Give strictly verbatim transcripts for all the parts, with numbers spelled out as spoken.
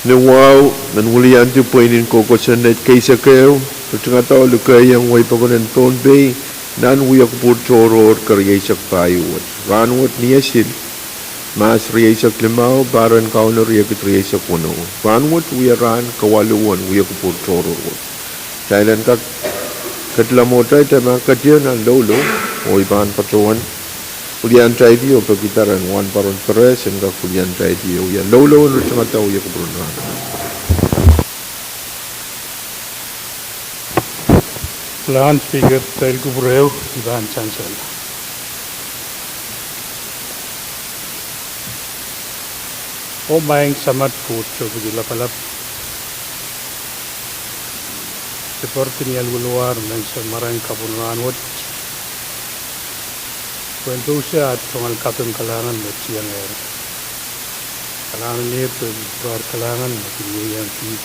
Ni wahu, men wiliandi pweinen koukosonned keisekeu, ritingada oh likeiong wehi pokon en Pohnpei nan wiekupwur tohrohr kerieisek pahieu wet. Rahnwet ni Esil, Mahs rieisek limau, pahr en Kauno riekid rieisek weneu. Rahnwet wia rahn kawalu en wiekupwur tohrohr wet. Kitail en kak ketila mwohtail, kitail pahn ketido nan loulou, oh I pahn patohwan wiliandi oh pekihda ren Wahnpoaron Peres en kak wiliandi oh wia loulou en ritingada wiekupwur en rahn. Kalahngan Speaker, kitail kupwur ehu, I pahn sansal. Oh maing Samat Koht Sohte Lapalap, se poaridi ni aluweluwahr menseng marain kapwun rahnwet, pwehn pousehla tungoal kaping kalahngan me tiengehr. Kalahnganehr pwe kupwur kalahngan me kin ieiang kiht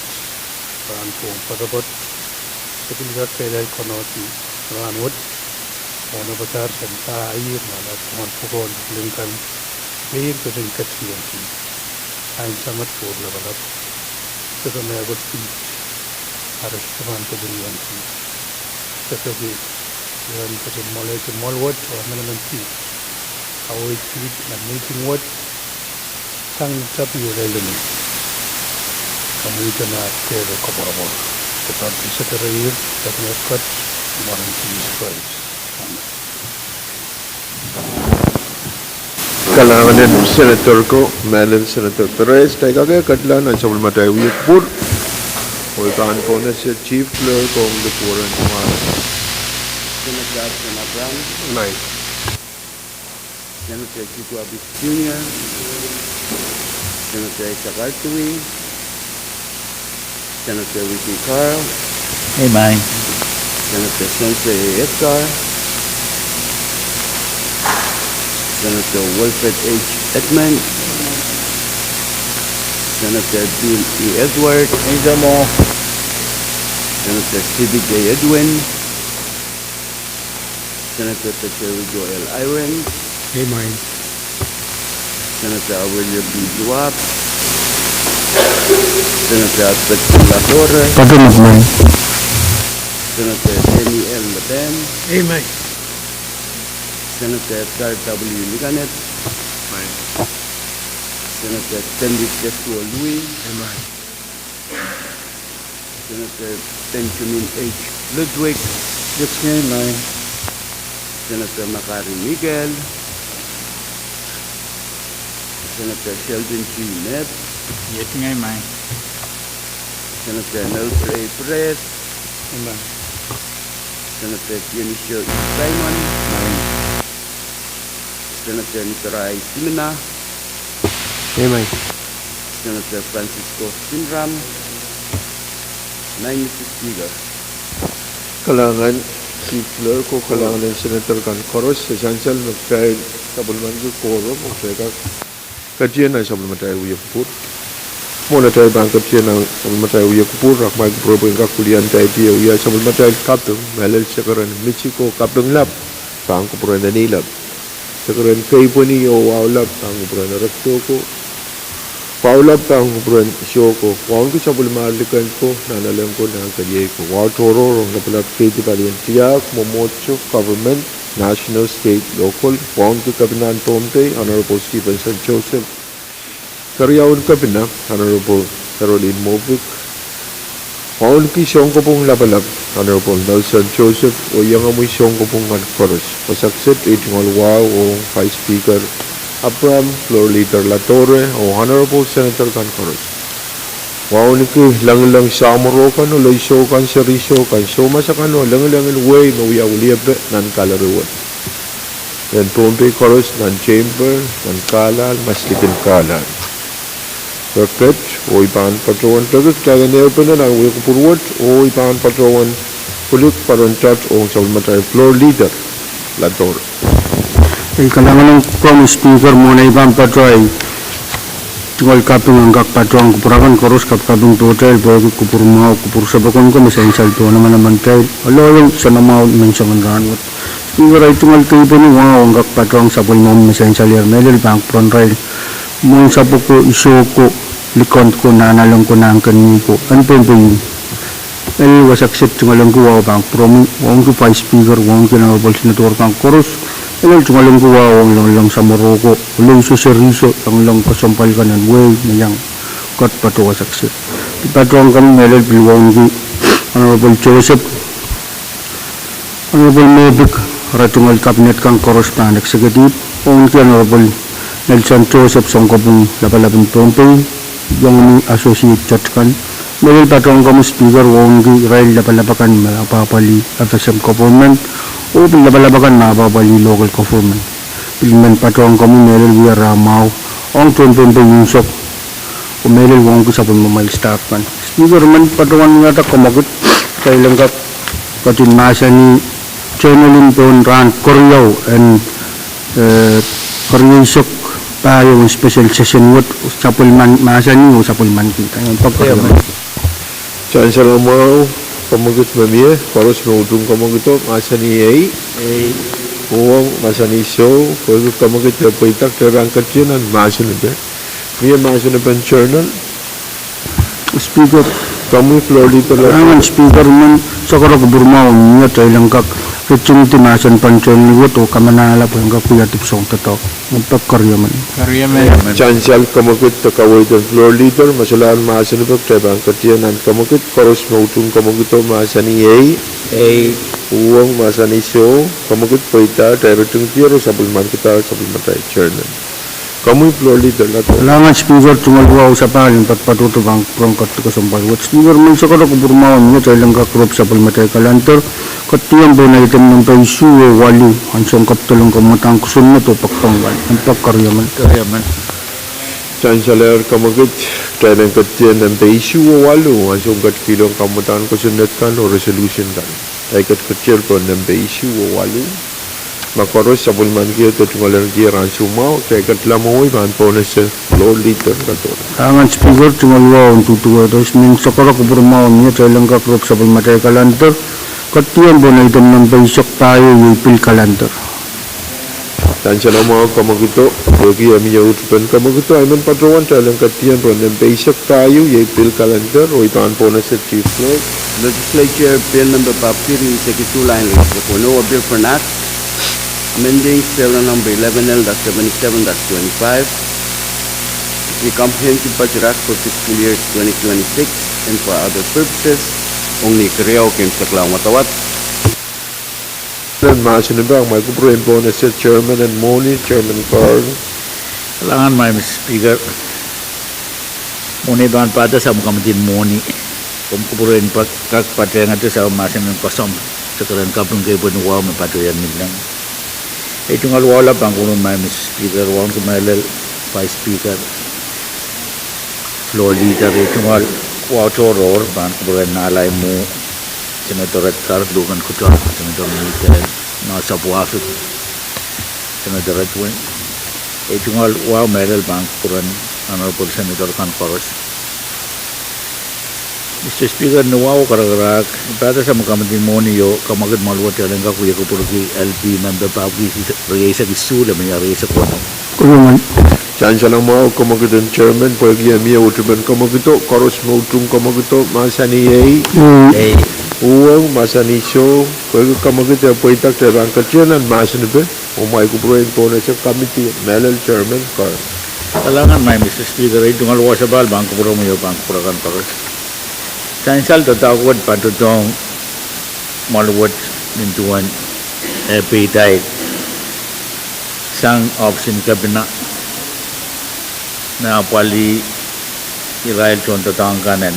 rahn pwong poatopoat, se pil kak kehlail konehdi rahnwet, oh ne padahr sen pahir nan aht tungoal pwukoa lingkan, me I ketin ketikihong kiht. Maing Samat Koht Lapalap, se pahn mehkot kiht, a re sohte pahn ketikihong kiht. Se peki I en ketin mwoalehdi mwoahl wet oh emenemen kiht, kaweid kiht nan mihting wet, sang ni tapio lel me kamwihte me aht kehl oh koapworopwor. Se pahn pil sekere ih, Sapwellime Koht, mwaren Sises Krais. Amen. Kalahngan en Senator ko, mehlel Senator Peres, kitail kak ketila nan sapwellimatail wiekupwur, oh I pahn pohnese Chief Clerk ong likwerehn Senator Abraham. Amen. Senator Situ Abis Junior, Senator Isaac Altui, Senator Ricky Carl. Amen. Senator Spencer A. Edgar, Senator Wilfred H. Edmund, Senator Bill E. Edward, Angel Mo, Senator Siddick A. Edwin, Senator Peterico L. Eyring. Amen. Senator Aurelio P. Schwab. Senator Alberto Latorre. Pardon of mine. Senator Danny L. Leben. Amen. Senator Edgar W. Liganet. Amen. Senator Stanley Joshua Lui. Amen. Senator Benjamin H. Ludwig. Yes, amen. Senator Makari Miguel. Senator Sheldon G. Knapp. Yes, amen. Senator Nelson A. Perez. Amen. Senator Dionisio E. Simon. Amen. Senator Nicorai Simina. Amen. Senator Francisco Sinram. Amen, Mister Speaker. Kalahngan Chief Clerk oh kalahngan en Senator kan koaros, e sansal me kitail sapwellimaniki quorum oh kitail kak ketido nan sapwellimatail wiekupwur. Mwohn atail pahn ketido nan sapwellimatail wiekupwur, rak kumwail kupwure pwehn kak wiliandi oh wia sapwellimatail kaping, mehlel sekeren Misiko Kapinglap, pahn kupwuren Enilap. Sekeren Keipweni oh Waulap, pahn kupwuren Erektoko. Waulap, pahn kupwuren Soko. Wauneki sapwellimahr liken ko, nan elen ko, nan keliei ko. Wahu tohrohr ong lapalap Keidi Palien Tiahk, mwomwohdiso, government, national, state, local. Wauneki Kepina en Pohnpei, Honorable Stevenson Joseph. Keriaun Kepina, Honorable Carolyn Movick. Wauneki sounkopwung lapalap, Honorable Nelson Joseph, oh iengomwi sounkopwung kan koaros. Koasokoasoi tungoal wahu ong Vice Speaker Abraham, Floor Leader Latorre, oh Honorable Senator kan koaros. Wauneki lengileng samworo kan, oh leisou kan, seri sou kan, soumas akan, oh lengilengin wehi me wia wiliepe nan gallery wet. En Pohnpei koaros, nan chamber, nan kahlal, maslikin kahlal. Reket, oh I pahn patohwan peki kitail en ehupene nan wiekupwur wet, oh I pahn patohwan pwilik parontat ong sapwellimatail floor leader, Latorre. Ei, kalahngan ong komwi Speaker, mwohn ei pahn patohwan tungoal kaping en kak patohwan kupwur akan koaros, kapikaping pohtail pwehki kupwur mwahu, kupwur sapwokon ko me sansal pohn emenemen atail, ohl en soanamwahu menseng en rahnwet. Speaker, ei tungoal Keipweni wahu en kak patohwan sapwellimomwi me sansal ier mehlel pahn kupwuren irail mwohn sapwoko, isou ko, likend ko, nahnalek ko, nahnkeniei ko en Pohnpei. Elel wasa kiset tungoalenki wahu pahn kupwuromwi, wauneki Vice Speaker, wauneki Honorable Senator kan koaros. Elel tungoalenki wahu ong loalomw samworo ko, oleuso, serihso, loalomw kesempwal kan en wehi me iang kat patohwan wasa kiset. Pil patohwan komwi mehlel, pil wauneki Honorable Joseph, Honorable Mopik, re tungoal cabinet kan koaros pahn executive, wauneki Honorable Nelson Joseph, sounkopwung lapalap en Pohnpei, iong ni associate judge kan. Mehlel patohwan komwi Speaker, wauneki irail lapalap akan me apwahpwalih FSM government, oh pil lapalap akan me apwahpwalih local government. Pil men patohwan komwi mehlel wia rahn mwahu ong tohn Pohnpei unsek, oh mehlel wauneki sapwellimamwail staff kan. Speaker, men patohwan wiahda komokid, kitail en kak ketin mahsanih journal en pohn rahn keriau en, eh, kerieisek pahieu en special session wet, sapwellimen mahsanih oh sapwellimen kihda. Pek keriamen. Sansal mwahu, komokid me mie koaros me utung komokido, mahsanih ei. Uhwong, mahsanih soh. Pwehki komokid e pweida, kitail pahn ketin nan mahsen epe. Mie mahsen epen journal. Speaker. Komwi Floor Leader. Kalahngan Speaker, men sohte kupwur mwahu mie kitail en kak ritingdi mahsen epen journal wet oh kamanahla pwe en kak wia dipwisou doadoahk. Pek keriamen. Sansal komokid de kaweid en Floor Leader, me solahr mahsen epe, kitail pahn ketin nan komokid, koaros me utung komokido, mahsanih ei. Uhwong, mahsanih soh. Komokid pweida, kitail ritingdier oh sapwellimankidahr, sapwellimatail journal. Komwi Floor Leader, Lado. Kalahngan Speaker, tungoal wahu sapahl en patopato pahn kupwuren ketin kesempwal wet. Speaker, men sohte kupwur mwahu mie kitail en kak rop sapwellimatail calendar, ketin pohn item nempe isuh oh waluh, ansoun kapitol en kamwadahn kosonned oh pekpek kan. Pek keriamen. Sansalehr komokid, kitail en ketin nempe isuh oh waluh, ansoun ketikihlo en kamwadahn kosonned kan oh resolution kan. Kitail ketiketier pohn nempe isuh oh waluh. Ma koaros sapwellimanki de tungoal en kihda ansou mwahu, kitail ket lamwei pahn pohn ese Floor Leader, Lado. Kalahngan Speaker, tungoal wahu en duduwehte. Men sohte kupwur mwahu mie kitail en kak rop sapwellimatail calendar, ketin pohn item nempe eisek pahieu, iei pil calendar. Sansal mwahu komokido, pwehki e mie uhd pen komokido, I men patohwan kitail en ketin pohn nempe eisek pahieu, iei pil calendar, oh I pahn pohn ese Chief Clerk. Legislature Bill Number papkir eisek isuh, lain eisek weneu, a bill for an act amending Serial Number eleven L dash seventy-seven dash twenty-five, the Comprehensive Budget Act for fiscal years twenty twenty-six and for other purposes, ong ni keriau keimwseklahng wadawad. Nan mahsen epe, amwail kupwuren pohn ese Chairman en Mwohni, Chairman Carl. Kalahngan, Madam Speaker. Mwohni pahn pahda sang komwi Committee en Mwohni. Komw kupwuren pa-, kak patehngete sang mahsen en koasoandi, sekeren kaping kei pwehn wahu me patohwan mihla. Ei tungoal wahu lap pahn kupwuren Madam Speaker, wauneki mehlel, Vice Speaker, Floor Leader, ei tungoal wahu tohrohr pahn kupwuren Nalai Mwo, Senator Edgar, Luhken Kuto, Senator Mikael, Nasapwafik, Senator Edwin. Ei tungoal wahu mehlel pahn kupwuren Honorable Senator kan koaros. Mister Speaker, ni wahu karakarahk, I pahda sang Committee en Mwohni oh kamwakid mwaluwet kitail en kak wia kupwurki L P Number papkir rieisek isuh, me iei rieisek weneu. Sansal mwahu kamwakid en Chairman, pwehki e mie uhd pen komokido, koaros me utung komokido, mahsanih ei. Uhwong, mahsanih soh. Pwehki kamwakid e pweida, kitail pahn ketin nan mahsen epe, oh amwail kupwuren pohn ese Committee, mehlel Chairman Carl. Kalahngan, Madam Speaker, ei tungoal wahu sapahl pahn kupwuromwi oh pahn kupwure kan koaros. Sansal doadoahk wet patohdohng mwaluwet nin duwen e peidahte sang ohpis en Kepina me apwalih irail tohndoadoahk kan en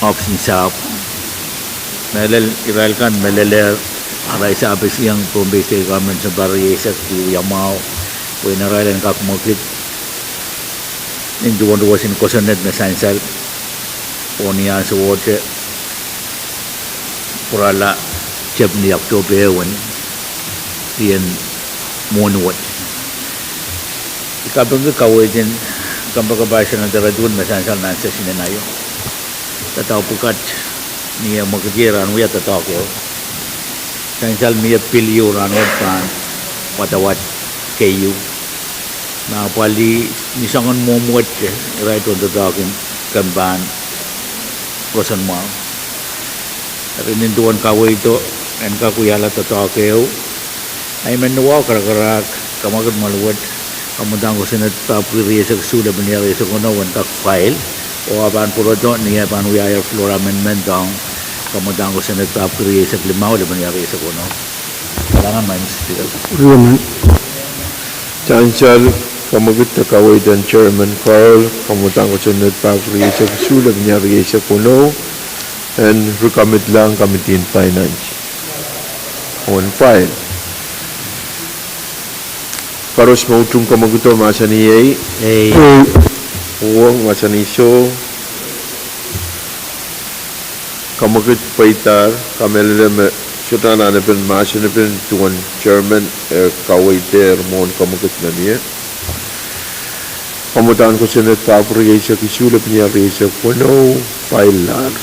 ohpis en sahpw. Mehlel irail kan me lelehr arail sahpw esieng Pohnpei State Government sounpar rieisek wiewia mwahu, pwe irail en kak mwekid nin duwen duwen kosonned me sansal, oh ni ansowohte pwurala tepin Oktohpe ehu en lien mwohni wet. I kapingki kaweid en kompoakepahi Senator Edwin me sansal nan session en aio. Doadoahk pwukat ni eh mwekidier en wia doadoahk ehu. Sansal mie pil ieu rahnwet pahn wadawad keieu. Ma pwalih ni soangen mwomw wet, irail tohn doadoahk en kempe pahn roson mwahu. Eri nin duwen kaweido, en kak wiahla doadoahk ehu. Ahi men ni wahu karakarahk, kamwakid mwahl wet, kamwadang kosonned pahpwiki rieisek isuh lepin riau rieisek weneu en kak file. Oh a pahn pwurodo ni eh pahn wiahier floor amendment ong kamwadang kosonned pahpwiki rieisek limau lepin riau rieisek weneu. Kalahngan, Madam Speaker. Riemen. Sansal, kamwakid de kaweid en Chairman Carl, kamwadang kosonned pahpwiki rieisek isuh lepin riau rieisek weneu, en rikamidlahng Committee en Finance. Ong file. Koaros me utung kamwakido mahsanih ei. Ei. Uhwong mahsanih soh. Kamwakid pweidahr, kamehlele me sohte anahnepen mahsenepen duwen Chairman, eh, kaweidehr mwohn kamwakid me mie. Kamwadang kosonned pahpwiki rieisek isuh lepin riau rieisek weneu, file lahr.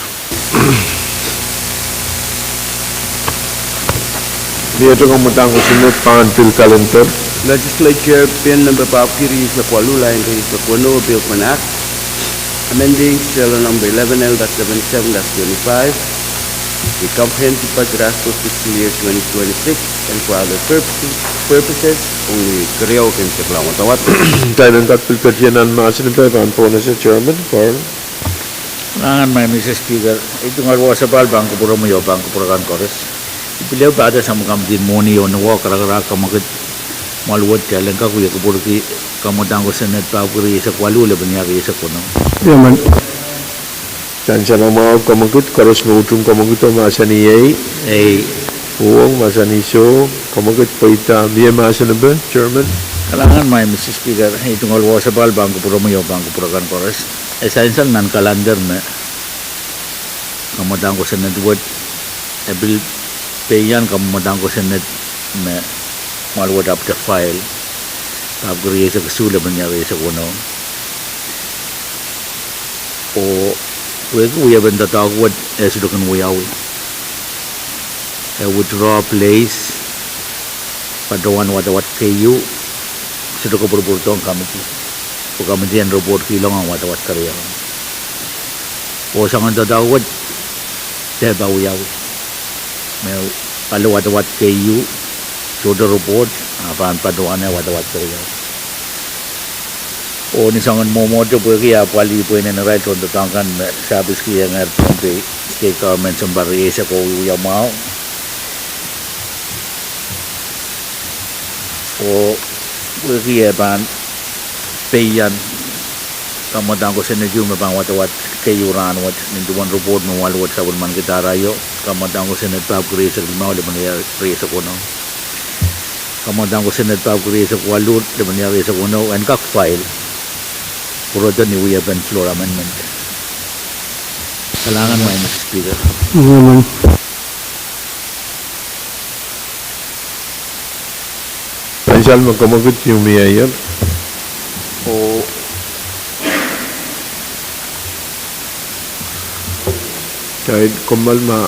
Miehte kamwadang kosonned pahn pil kalender. Legislature Bill Number pahpwiki rieisek waluh, lain rieisek weneu, Bill of an Act amending Serial Number eleven L dot seven seven dot twenty-five, the Comprehensive Budget as for fiscal year twenty twenty-six and for other purposes, purposes, ong ni keriau kin sekla wadawad. Kitail en kak pil ketin nan mahsen pahn pwonese Chairman Carl. Kalahngan, Madam Speaker, ei tungoal wasapahl pahn kupwuromwi oh pahn kupwur akan koaros. I pil ehu pahda sang me Committee en Mwohni oh ni wahu karakarahk, kamwakid mwahl wet, kitail en kak wia kupwurki kamwadang kosonned pahpwiki rieisek waluh lepin riau rieisek weneu. Riemen. Sansal mwahu kamwakid, koaros me utung kamwakido mahsanih ei. Ei. Uhwong mahsanih soh, kamwakid pweidahr, mie mahsenepe, Chairman. Kalahngan, Madam Speaker, ei tungoal wasapahl pahn kupwuromwi oh pahn kupwur akan koaros. E sansal nan kalender me kamwadang kosonned wet, e pil peian kamwadang kosonned me mwahl wet ahpwete file, pahpwiki rieisek isuh lepin riau rieisek weneu. Oh pwehki wiepen doadoahk wet e sohte kin wiawi, e withdraw, place, patohwan wadawad keieu, sohte kopwurupwurdohng Committee, pwe Committee en report kihlong ong wadawad keriau. Oh soangen doadoahk wet, dehpa wiawi, me ale wadawad keieu, sohte report, a pahn patohwan wadawad keriau. Oh ni soangen mwomwohte pwehki ah pwalih pweinen irail tohn doadoahk kan me sahpiski iangehr Pohnpei State Government sounpar rieisek oh wiewiamwahu. Oh pwehki e pahn peian kamwadang kosonned ieu me pahn wadawad keieu rahnwet, nin duwen report me mwahl wet sapwellimanikid arail, kamwadang kosonned pahpwiki rieisek limau lepin riau rieisek weneu. Kamwadang kosonned pahpwiki rieisek waluh lepin riau rieisek weneu en kak file. Pwurodo ni wiepen floor amendment. Kalahngan, Madam Speaker. Riemen. Sansal me kamwakid ieu mieier. Oh, kitail kommoal ma.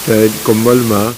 Kitail kommoal ma.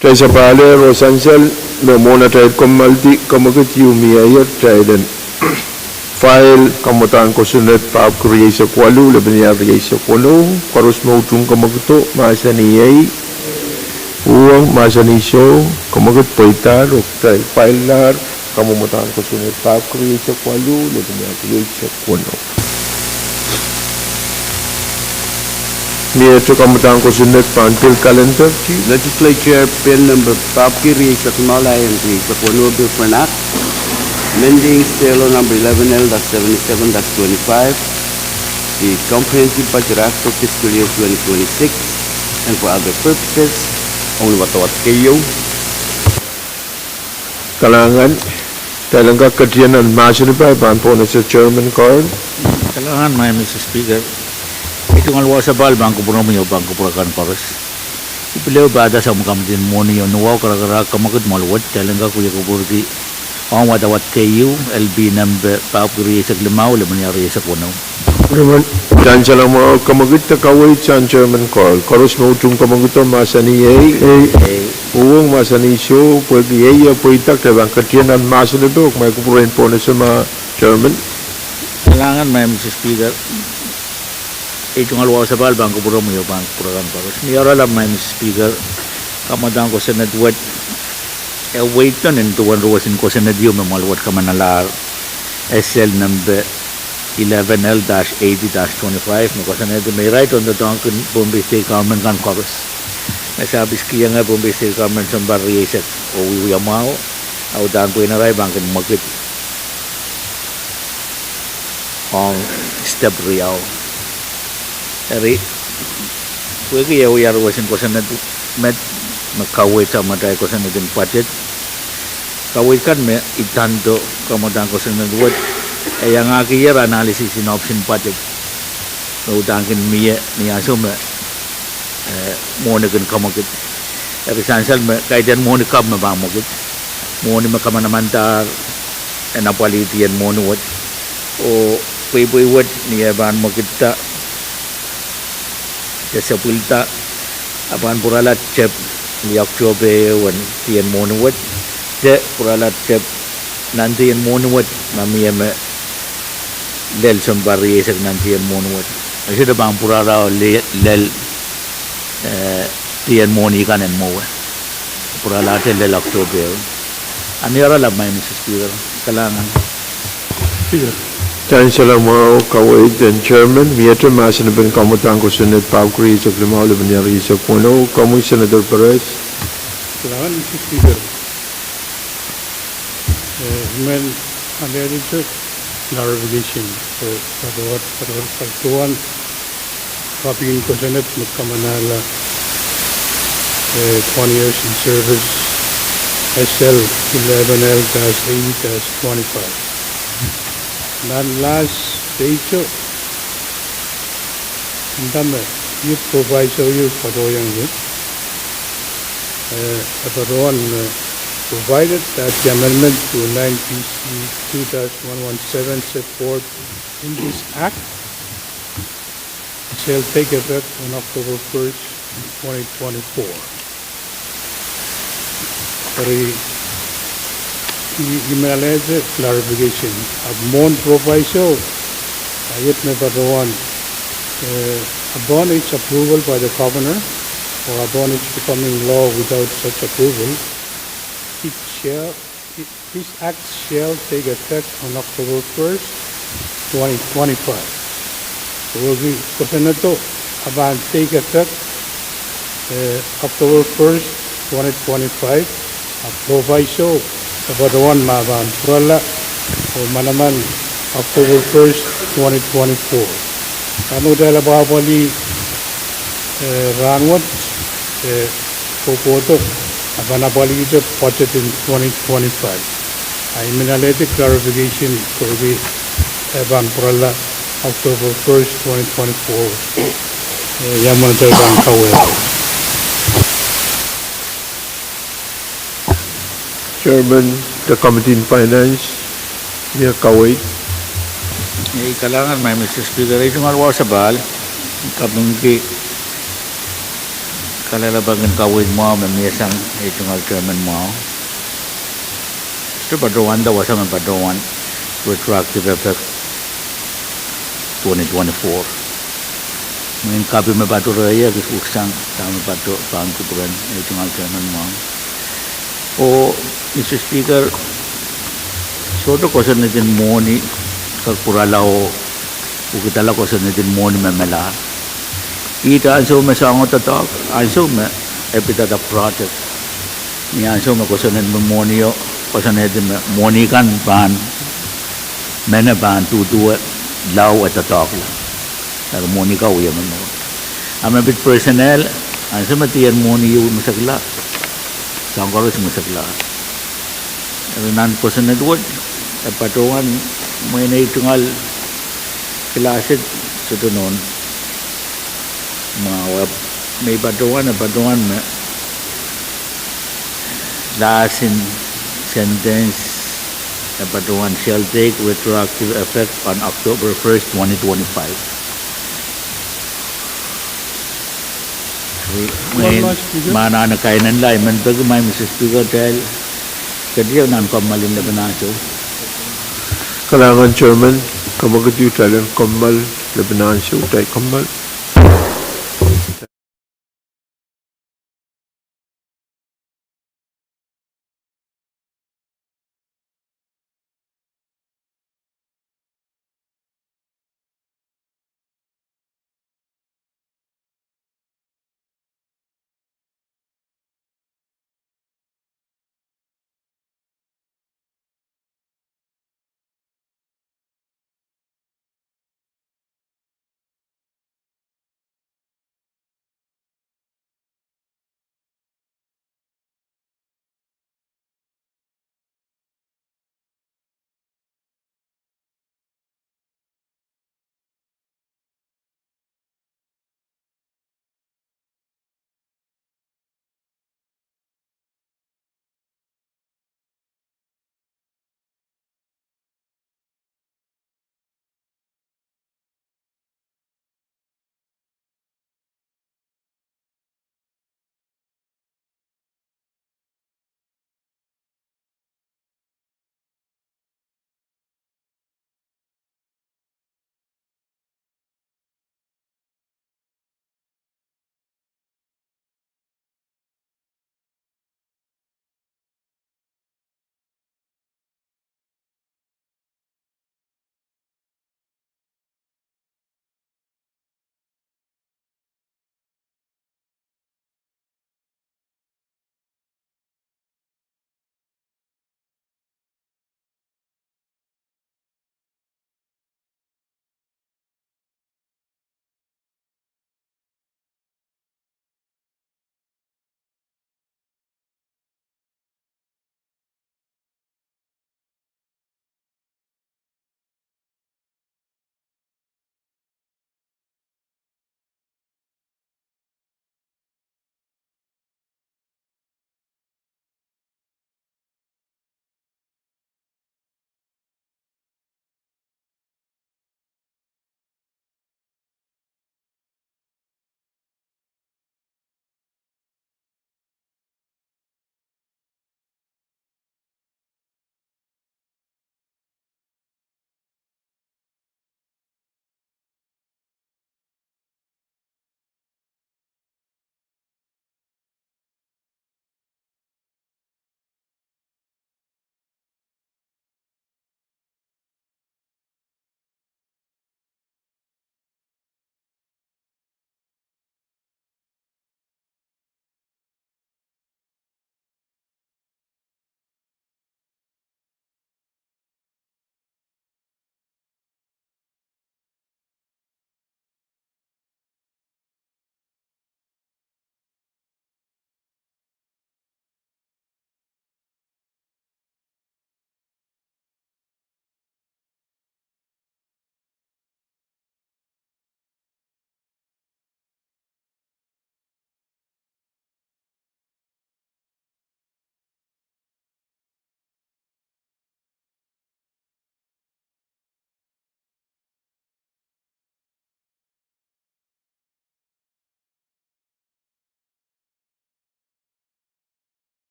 Kitail sapahl ehr oh sansal me mwohn atail kommoaldi kamwekid ieu mie, kitail en file kamwadahn kosonned pahpwiki rieisek waluh, lepin iar rieisek weneu. Koaros me utung kamwekido, mahsanih ei. Uhwong, mahsanih soh. Kamwekid pweidahr oh kitail file lahr kamwadahn kosonned pahpwiki rieisek waluh, lepin iar rieisek weneu. Miehte kamwadahn kosonned pahn pil kalender ki. Legislature pil nempe pahpwiki rieisek limau, lain rieisek weneu, pil for an act amending State Law number eleven L dash seventy-seven dash twenty-five, the Comprehensive Budget Act for fiscal year twenty twenty-six, and for other purposes. Omw ni wadawad keieu. Kalahngan, kitail en kak ketien nan mahsen ipa, I pahn pohnese Chairman Carl. Kalahngan, Madam Speaker. I tungoal wasapahl pahn kupwuromwi oh pahn kupwur akan koaros. I pil ehu pahdaso me komwidin mwohni oh ni wahu karakarahk kamwekid mwoal wet, kitail en kak wia kupwurki omw wadawad keieu, L P nempe pahpwiki rieisek limau, lepin iar rieisek weneu. Kitail en salamwahu kamwekid de kaweid sang Chairman Carl. Koaros me utung kamwekido, mahsanih ei. Uhwong, mahsanih soh. Pwehki ei eh pweida, kitail pahn ketien nan mahsen ipa oh kumwail kupwur en pohnese ma, Chairman. Kalahngan, Madam Speaker. I tungoal wasapahl pahn kupwuromwi oh pahn kupwur akan koaros. Ni oaralap, Madam Speaker, kamwadahn kosonned wet e weidon en duwen ruwesin kosonned ieu me mwoal wet kamanalahr, S L nempe eleven L dash eighty dash twenty-five, me koasoanehdi me irail en doadoahngki Pohnpei State Government kan koaros me sahpis kiheng Pohnpei State Government sounpar rieisek oh wiewia mwahu, a uhdahn pwehn arail pahn kin mwekid ong step riau. Eri, pwehki e wia ruwesin kosonned met me kaweid sang atail kosonned en budget, kaweid kan me idando kamwadahn kosonned wet, e iangahkier analysis en option budget me uhdahn kin mie ni ansou me mwohni kin kamwekid. Eri sansal me kaidehn mwohni kapw me pahn mwekid, mwohni me kamanamandahr en apwalih dien mwohni wet, oh pweipwei wet ni eh pahn mwekidda de sapwilda, a pahn pwurala tep ni Oktohpe ehu en dien mwohni wet, de pwurala tep nan dien mwohni wet ma mie me lel sounpar rieisek nan dien mwohni wet. E sohte pahn pwurala oh lel dien mwohni kan en mwowe, pwuralahte lel Oktohpe ehu. A ni oaralap, Madam Speaker. Kalahngan. Kitail en salamwahu kaweid sang Chairman. Miehte mahsen en kamwadahn kosonned pahpwiki rieisek limau, lepin iar rieisek weneu. Komwi, Senator Perez. Kalahngan, Madam Speaker. Eh, I men alehdi clarification, eh, patohwan, patohwan, patohwan copy en kosonned me kamanala, eh, twenty years in service, S L eleven L dash eighty dash twenty-five. Nan last page o, nda me, youth proviso ieu patohwan iang wet, eh, patohwan, eh, provided that the amendment to nine B C two dash one one seven set forth in this act shall take effect on October first, twenty twenty-four. Eri, I, I men alehdi clarification. Ahpw mwohn proviso, ah, iet me patohwan, eh, upon its approval by the governor or upon its becoming law without such approval, it shall, it, this act shall take effect on October first, twenty twenty-five. Pwehki kosonnedo e pahn take effect, eh, October first, twenty twenty-five, a proviso e patohwan me e pahn pwurala oh manaman October first, twenty twenty-four. Rahnwet e apwalih, eh, rahnwet, eh, kohkohdo, e pahn apwalihte budget en twenty twenty-five. A I men alehdi clarification pwehki e pahn pwurala October first, twenty twenty-four. Eh, ia mwomwen atail pahn kawehwe? Chairman, the Committee on Finance, mie kaweid? Eh, kalahngan, Madam Speaker, I tungoal wasapahl, kapingki Kalelapak en kaweid mwahu me mie sang ei tungoal chairman mwahu. Te patohwanda wasa me patohwan retroactive effect twenty twenty-four. Mwein kapi me patohwan rehia kis wuk sang dahme patohwan pahn kupwuren ei tungoal chairman mwahu. Oh, Mister Speaker, sohte kosonned en mwohni kak pwurala oh pwukidala kosonned en mwohni me melahr. Ihte ansou me soangen doadoahk, ansou me e pidada project. Ni ansou me kosonned me mwohnio, kosonned me mwohni kan pahn, mehn pahn duhduwe lao e doadoahkla. Eri mwohni kan wie mwohni. A me pid personnel, ansou me dien mwohni ieu mwesekla, soahng koaros mwesekla. Eri nan kosonned wet, e patohwan mwein ei tungoal kilasid sohte nohn mwahu, me patohwan, e patohwan me last in sentence, e patohwan shall take retroactive effect on October first, twenty twenty-five. Mwein, ma anahne kainenla, I men peki mai Mister Speaker, kitail ketin nan kommoal en lepin ansou. Kalahngan chairman, kamwekid kitail en kommoal lepin ansou, kitail kommoal.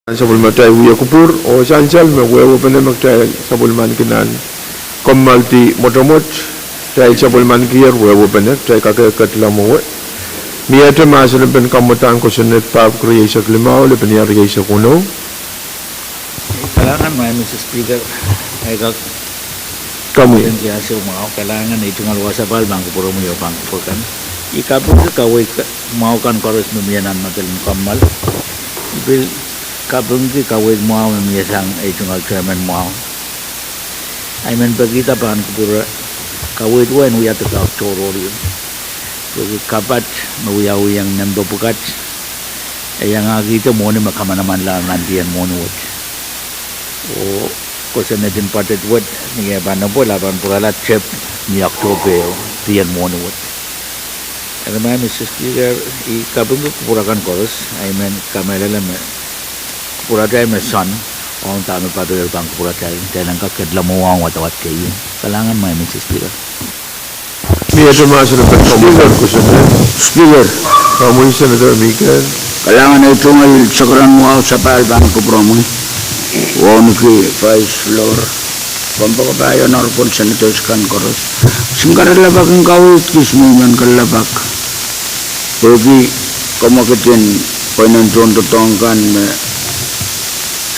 Sapwellimatail wia kupwur, oh sansal me wehwehpene me kitail sapwellimaniki nan kommoaldi mwotomwot, kitail sapwellimaniki wehwehpene, kitail kak ketilong mwowe. Miehte mahsen en pahn kamwadahn kosonned, pahpwiki rieisek limau, lepin wia rieisek weneu. Kalahngan, Madam Speaker, ahi kak Komwi. Kalahngan, ei tungoal wasa pahn kupwuromwi oh pahn kupwur kan. I kapingki kaweid mwahu kan koaros me mie nan medil en kommoal. I pil kapingki kaweid mwahu me mie sang ei tungoal chairman mwahu. I men pekihda pahn kupwure kaweid wet en wia doadoahk tohrohr. Pwehki kapat me wiawiong nempe pwukat, e iangahkihda mwohni me kamanamanlahr nan dien mwohni wet. Oh kosonned en budget wet, ni e pahn epwel a pahn pwurala tep ni October, dien mwohni wet. Eri Madam Speaker, I kapingki kupwur akan koaros, I men kamehlele me kupwuratail me soan, ong dahme patohdo pahn kupwuratail, kitail en kak ketilong mwowe wadawad keieu. Kalahngan Madam Speaker. Miehte mahsen en pahn kamwadahn kosonned. Speaker. Komwi Senator Mikael. Kalahngan, ei tungoal sakaradahn wahu sapahl pahn kupwuromwi. Wauneki Vice Floor, kompoakepahi Honorable Senators kan koaros. Kisin kalelapak en kaweid kis me I men kalelapak pwehki kamwakid en pweinen tohndoadoahk kan me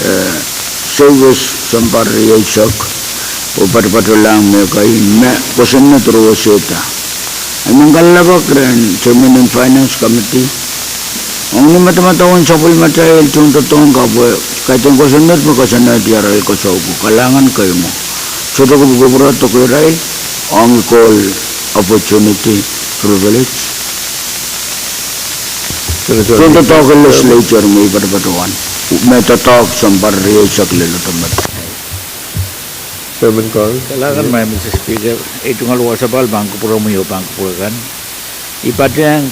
eh, sewese sounpar rieisek, oh patopatolahng me kei me kosonned rowesehda. I men kalelapak rehn Chairman en Finance Committee ong ni madamadau en sapwellimatail tohndoadoahk kan pwe kaidehn kosonned me koasoanehdi arail kasawpu. Kalahngan kei mwo. Sohte kupwukupwure doke irail ong equal opportunity privilege. Tohndoadoahk en legislature me I patopato wahn, me doadoahk sounpar rieisek lel otomet. Chairman Carl. Kalahngan Madam Speaker, ei tungoal wasa pahn kupwuromwi oh pahn kupwur kan. I patehng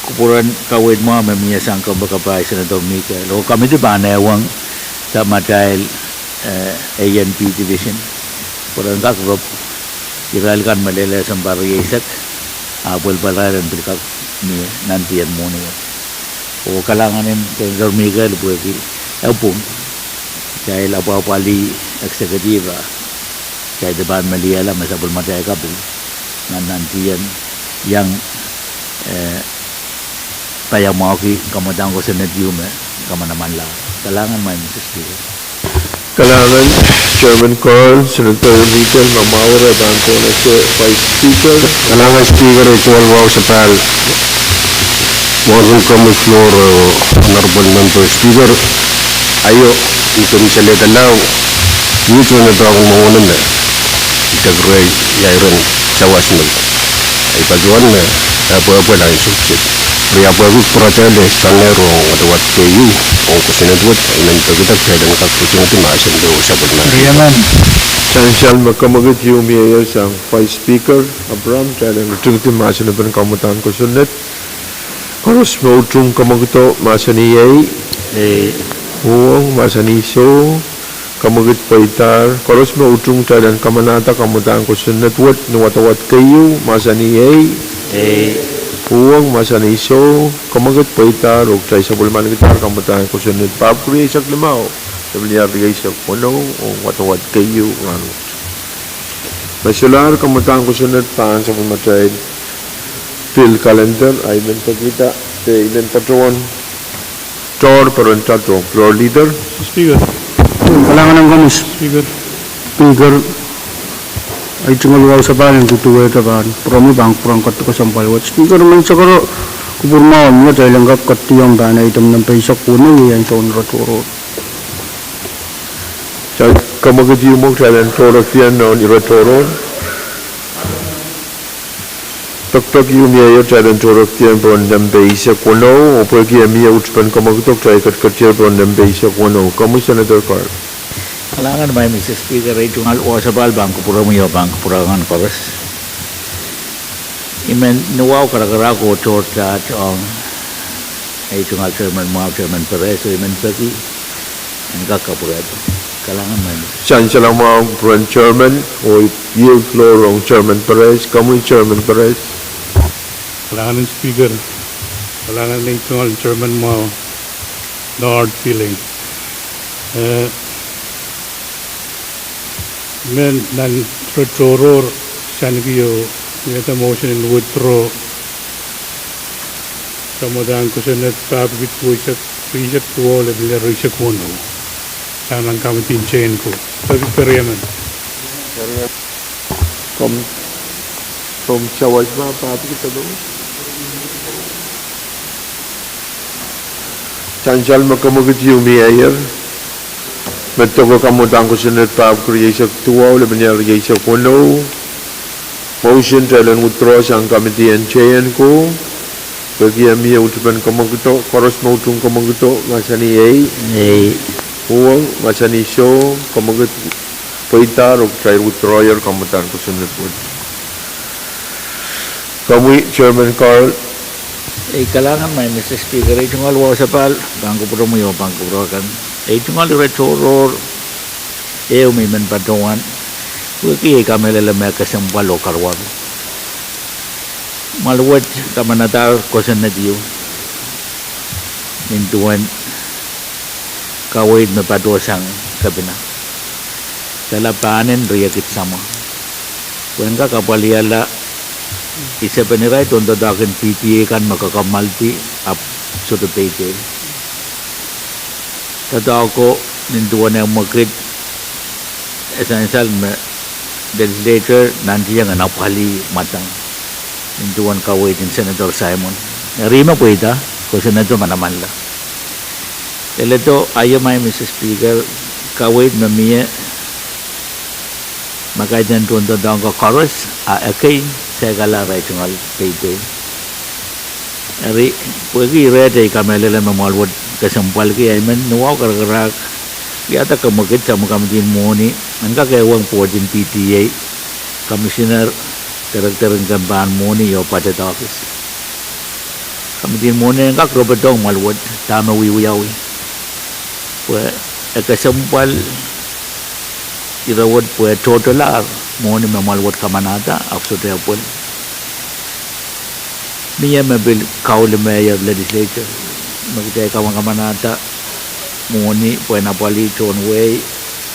kupwuren kaweid mwahu me mie sang kompoakepahi Senator Mikael, oh komidi pahn ehuong dahme atail, eh, A and B division pwe ren kak rop irail kan me lel sounpar rieisek, ahpw pwelpwel irail en pil kak mie nan dien mwohni wet. Oh kalahngan en Senator Mikael pwehki e pwung, kitail apwahpwalih executive, kitail pahn meliehla me sapwellimatail kaping nan, nan dien iang, eh, paiamwahuki kamwadahn kosonned ieu me kamanamanlahr. Kalahngan Madam Speaker. Kalahngan Chairman Carl, Senator Mikael, ma mwahu re pahn pohnese Vice Speaker. Kalahngan Speaker, ei tungoal wahu sapahl, wauneki komwi floor, Honorable Member Speaker. Aio, I kin salehda lao, I tohndoadoahk mwowe me I dehr reh iren sawas me I patohwan me, eh, pwehpwehla en suksid. Riapwehki pwuratail e soangen rong wadawad keieu ong kosonned wet, I men pekihda kitail en kak pwutingdi mahsen de oh sapwellimanki. Sansal me kamwakid ieu mie sang Vice Speaker Abraham, kitail en pwutingdi mahsen en pahn kamwadahn kosonned. Koaros me utung kamwakido mahsanih ei. Ei. Uhwong mahsanih soh. Kamwakid pweidahr. Koaros me utung kitail en kamanahda kamwadahn kosonned wet ni wadawad keieu mahsanih ei. Ei. Uhwong mahsanih soh. Kamwakid pweidahr oh kitail sapwellimankidahr kamwadahn kosonned pahpwiki rieisek limau, lepin wia rieisek weneu ong wadawad keieu rahnwet. Me solahr kamwadahn kosonned pahn sapwellimatail pil kalender, I men pekihda, I men patohwan tohr peren tohto, Floor Leader. Speaker. Kalahngan ong komwi Speaker. Speaker, ei tungoal wahu sapahl en kuduwehte pahn kupwuromwi pahn kupwuren ketiket kesempwal wet. Speaker, men sakaro kupwur mwahu me kitail en kak ketiket pahn item nempe eisek weneu, iei ansou en ire tohrohr. Kitail kamwakid ieu mwo kitail en tohrohr nan ire tohrohr. Pekpek ieu mie kitail en tohrohr pohn nempe eisek weneu, oh pwehki e mie utupen kamwakido kitail ketiket pohn nempe eisek weneu. Komwi Senator Carl. Kalahngan Madam Speaker, ei tungoal wahu sapahl pahn kupwuromwi oh pahn kupwur kan koaros. I men ni wahu karakarahk oh tohr taht ong ei tungoal chairman mwahu, Chairman Perez, oh I men peki en kak kapwurehdo. Kalahngan Madam. Sansal mwahu kupwuren chairman, oh I yield floor ong Chairman Perez, komwi Chairman Perez. Kalahngan en Speaker, kalahngan en ei tungoal chairman mwahu, Lord Feeling. Eh, men nan ire tohrohr sang kio, iei motion en withdraw samwadahn kosonned pahpwiki rieisek, rieisek duwau lepin rieisek weneu. Sang nan committee en J and Co. Peki periemen. Kom, kom sawas ma pahpwiki duwau. Sansal me kemwekid ieu mie ier, me doko samwadahn kosonned pahpwiki rieisek duwau lepin rieisek weneu. Motion en withdraw sang committee en J and Co. Peki mie utupen kemwekido, koaros me utung kemwekido, mahsanih ei. Ei. Uhwong, mahsanih soh, kemwekid pweida, oh kitail withdraw-er samwadahn kosonned wet. Komwi, Chairman Carl. Ei, kalahngan, Maing Mister Speaker, ei tungoal wasapahl, pahn kupwuromwi oh pahn kupwur akan. Ei tungoal ire tohrohr ehu me I men patohwan wehwehki ei kamehlele me kesempwal oh karuwaru. Mwahl wet kamanadahr kosonned ieu nin duwen kaweid me patohsang kepina. Dahla pahnen riekid samwa. Pwehn kak apwalihala isepen irail tohndoadoahk en P T A kan me kakamwalaldi ahpw sohte peidei. Doadoahk ko nin duwen eh mwekid, e sansal me legislature nantihong en apwalih mwadang nin duwen kaweid en Senator Simon. Eri me pweida, kosonnedo manamanla. Leledo aio, Maing Mister Speaker, kaweid me mie, ma kaidehn tohndoadoahk ko koaros, a ekei saikala arail tungoal peidei. Eri, pwehki irehte ei kamehlele me mwahl wet kesempwalki, I men ni wahu karakarahk wiahda kemwekid samwa committee en mwohni, en kak ehuong board en P T A, commissioner, director en kempahn mwohni oh budget office. Committee en mwohni en kak ropotohng mwahl wet dahme wiewiawi. Pwe e kesempwal ire wet pwe tohtohlahr mwohni me mwahl wet kamanahda ahpw sohte apwal. Mie me pil kauli me iei legislature me kitail kamakamanahda mwohni pwehn apwalih tohn wehi,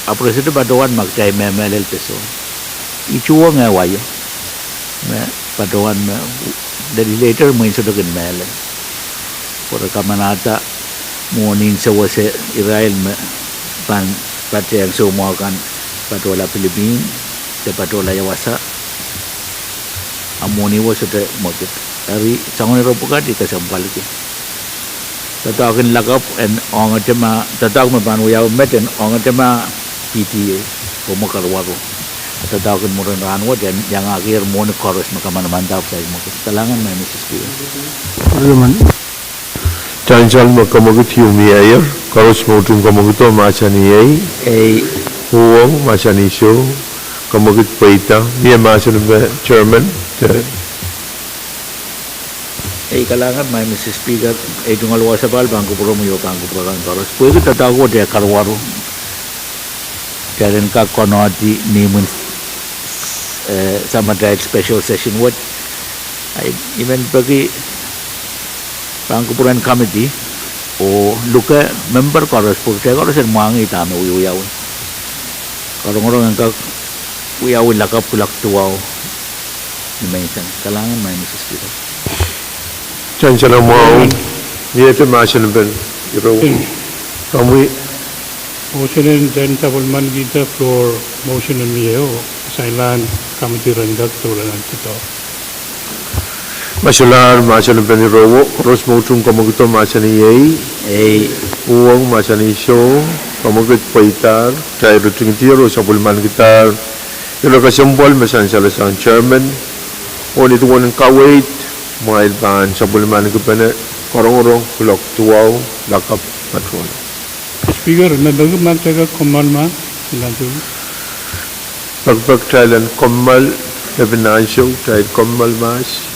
ahpw re sohte patohwan ma kitail mehlel de soh. I tuhwong eh waio me patohwan me legislature mwein sohte kin mehlel. Pwe re kamanahda mwohni en sewese irail me pahn patehng soumwahu kan, patohla pilipihn, de patohla ia wasa, a mwohni wo sohte mwekid. Eri soangen ire pwukat I kesempwalki. Doadoahk en lakapw en ongete ma, doadoahk me pahn wiawi met en ongete ma P T A, pwe mwo karuwaru. Doadoahk en mwurin rahnwet en iangahkier mwohni koaros me kamanamanda ahpw saik mwekid. Kalahngan, Maing Mister Speaker. Sansal me kemwekid ieu mie ier, koaros me utung kemwekido mahsanih ei. Ei. Uhwong mahsanih soh, kemwekid pweida, mie mahsen en chairman, de. Ei, kalahngan, Maing Mister Speaker, ei tungoal wasapahl pahn kupwuromwi oh pahn kupwur akan koaros. Pwehki doadoahk wet eh karuwaru, kitail en kak konehdi ni imwin, eh, samatail special session wet. I, I men peki pahn kupwuren committee oh luke member koaros pwe kitail koaros en mwahngih dahme wiewiawi. Karongorong en kak wiawi lakapw kuloak duwau ni menseng. Kalahngan, Maing Mister Speaker. Sansal mwahu, miehte mahsen en pen ire wet. Komwi. Motion en sapwellimanikihda floor motion en mie oh, sainlahn committee ren kak doula nan doadoahk. Ma solahr mahsen en pen ire wet, koaros me utung kemwekido mahsanih ei. Ei. Uhwong mahsanih soh, kemwekid pweidahr, kitail ritingdier oh sapwellimanikidahr ire kesempwal me sansalasang chairman, oh ni duwen kaweid, kumwail pahn sapwellimanikipene, karongorong kuloak duwau lakapw patohla. Speaker, me peki ma kitail kak kommoal mahs, nan tu. Pekipek kitail en kommoal, lepin ansou kitail kommoal mahs.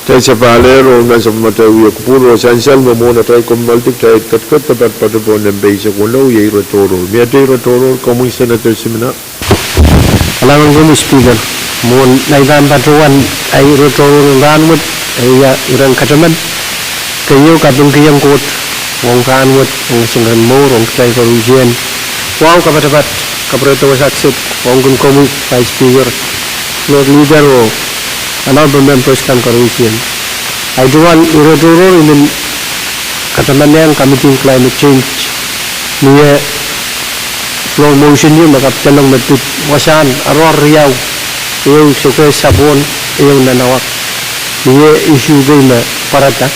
Kitail sapahl ehr oh nan sapwellimatail wia kupwur oh sansal me mwohn atail kommoaldi kitail ketiket de patpato pohn nempe eisek weneu, iei ire tohrohr. Mie ire tohrohr, komwi Senator Simina. Kalahngan komwi Speaker. Mwohn nei pahn patohwan ahi ire tohrohr en rahnwet, e wia iren kataman. Keieu, kapingkihong Koht ong rahnwet, ong esingek en mour, ong kitail koaruhsie. Wahu kapatapat, kapwurehdo wasa kiset, ong kin komwi Vice Speaker, Floor Leader oh honorable members kan koaruhsie. Ahi tungoal ire tohrohr I men katamanehng Committee on Climate Change. Mie floor motion ieu me kapidelong me pid wasahn aroahr riau, ehu sohte sapwon, ehu nanawak. Mie issue kei me pwarada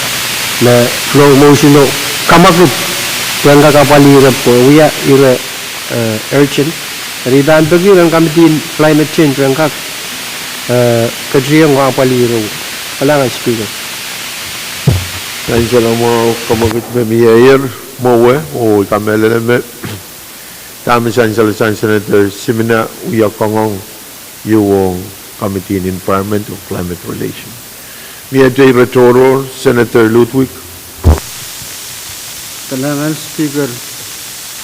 me floor motion o kamwakid pwehn kak apwalih ire pwe wia ire, eh, urgent. Eri I pahn peki ren Committee on Climate Change ren kak, eh, ketikihong oh apwalih ire. Kalahngan Speaker. Sansal mwahu, kamwakid me mie ier mwowe, oh I kamehlele me dahme sansal sang Senator Simina wia kangoang ieu ong Committee on Environment oh Climate Relation. Mie ire tohrohr, Senator Ludwig. Kalahngan Speaker.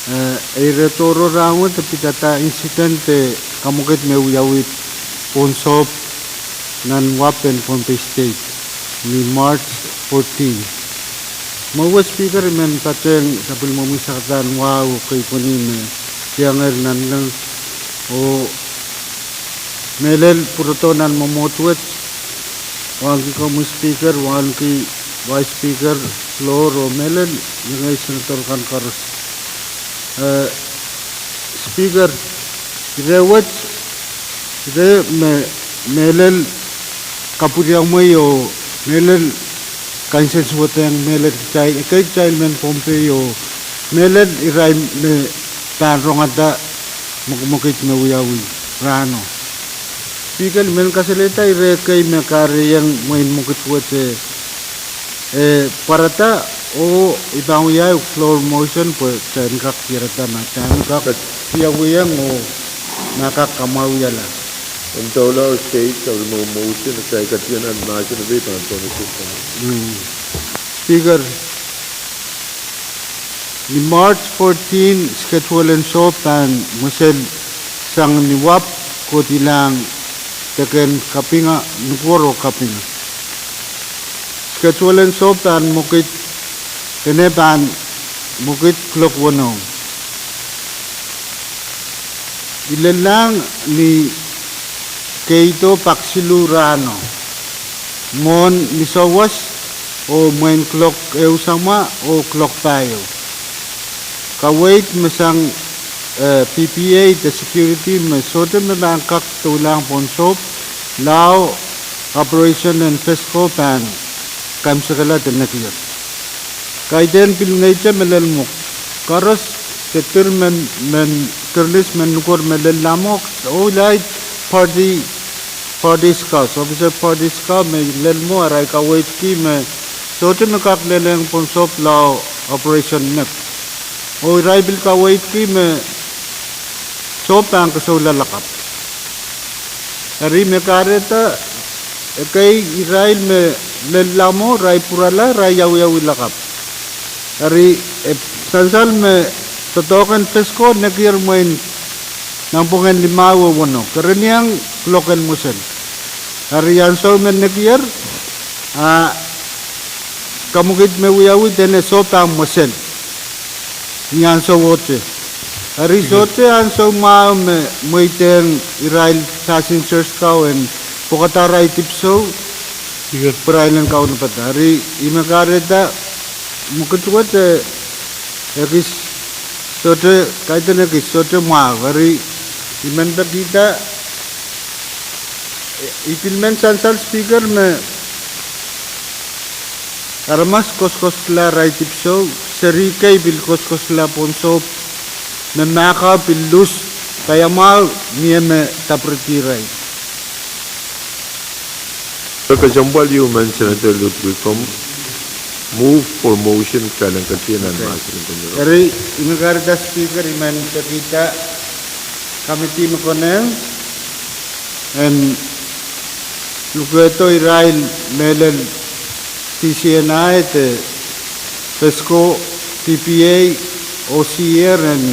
Eh, ire tohrohr rahnwet e pidada incident de kamwakid me wiawi pohn sohp nan wahp en Pohnpei State ni March fourteen. Mwowe Speaker, I men patehng sapwellimomwi sakadahn wahu oh keipweni me kihiengehr nanleng oh mehlel pwurodo nan mwomwohd wet, wauneki komwi Speaker, wauneki Vice Speaker, Floor oh mehlel iengei Senator kan koaros. Eh, Speaker, ire wet, ire me mehlel kapwuriamwei oh mehlel kansensuwedehng mehlel kitail, ekei kitail mehn Pohnpei oh mehlel irail me pahn rongada mwekimwekid me wiawi rahno. Speaker, I men kasalehda ire ekei me kahrehiong mwein mwekid wet e pwarada, oh I pahn wiahiong floor motion pwe kitail en kak diarada ma dahme kak wiawihong oh ma kak kamwahuwihala. Eri doula oh state, sapwellime motion, kitail ketiket nan mahsen pei pahn pohnese. Speaker, ni March fourteen, schedule en sohp pahn mwesel sang ni wahp kohdilahng deken Kapinga, Nukuoro Kapinga. Schedule en sohp pahn mwekid, dene pahn mwekid klok weneu. I lellahng ni keido pak siluh rahno, mwohn ni souwas, oh mwein klok ehu samwa oh klok pahieu. Kaweid me sang, eh, P P E de security me sohte me pahn kak doulahng pohn sohp, lao operation en FESCO pahn kaimwisekala de nekier. Kaidehn pil ngehi te me lel mwo. Koaros de dir men, men, kirnis men Nukuoro me lel lamo, oh irail party, party scouts, officer party scout me lel mwo, arail kaweidki me sohte me kak lelehng pohn sohp lao operation nek. Oh irail pil kaweidki me sohp pahn kesoula lakapw. Eri me kahrehda ekei irail me lel lamo, irail pwurala, irail wiawi lakapw. Eri, e sansal me doadoahk en FESCO nekier mwein nanpwungen limau oh weneu, kerenieng klok en mwesel. Eri ansou me nekier, a kamwekid me wiawi dene sohp pahn mwesel ni ansowohte. Eri sohte ansou mwahu me mweidehng irail passengers kau en pwukada arail dipwisou pwe irail en kaunopada. Eri I me kahrehda mwekid wet ekis sohte, kaidehn ekis sohte mwahu. Eri I men pekihda, I pil men sansal Speaker me aramas koasoakoasoala arail dipwisou, seri kei pil koasoakoasoala pohn sohp, me mahkoa pil lus, paiamwahu mie me dapwuridi irail. Kesempwal ieu men Senator Ludwig, komw move for motion, kitail en ketin nan mahsen en komwi. Eri I me kahrehda Speaker, I men pekihda committee me konehng en Lukehdo irail mehlel D C N I de PESCO, D P A, oh sier en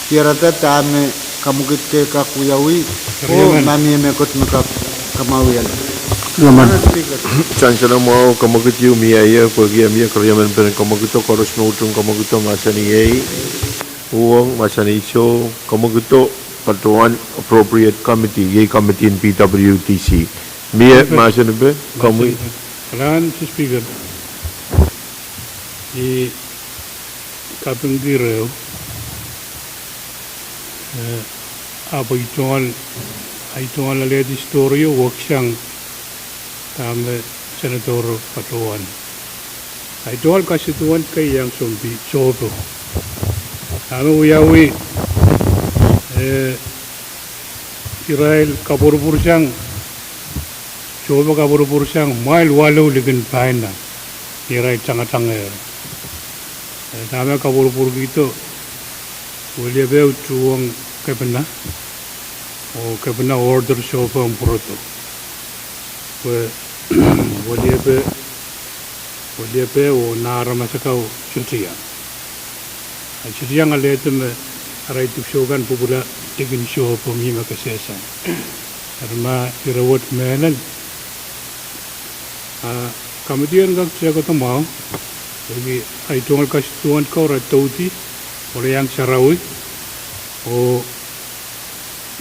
diarada dahme kamwekid kei kak wiawi, oh ma mie mehkot me kak kamwahwihala. Sansal mwahu, kamwekid ehu mie ie, pwehki e mie keriemen pen kamwekid, koaros me utung kamwekid mahsanih ei, uhwong mahsanih soh, kamwekid patohwan appropriate committee, iei committee en P W D C. Mie mahsen epe, komwi. Kalahngan, Mister Speaker. I kapingki reh, eh, ahpw I tungoal, I tungoal alehdi story o weksang dahme Senator patohwan. I tungoal kasiduwen kei iang sohpei, sohpo. Dahme wiawi, eh, irail kapwurpwursang, sohpo kapwurpwursang mwail waluh likin paina, irail tangatangehr. Eh, dahme kapwurpwurkihdo, weliepe tuhwong kepina, oh kepina order sohpo en pwurodo. Pwe weliepe, weliepe oh nah aramas akan sohte iang. A sohte iang alehdi me arail dipwisou kan pwupwula likin sohpo, mie me kesehsang. Eri ma ire wet mehlel, a committee en kak tehkada mwahu, pwehki ahi tungoal kasiduwen ko re doudi, oh re iang sarawi, oh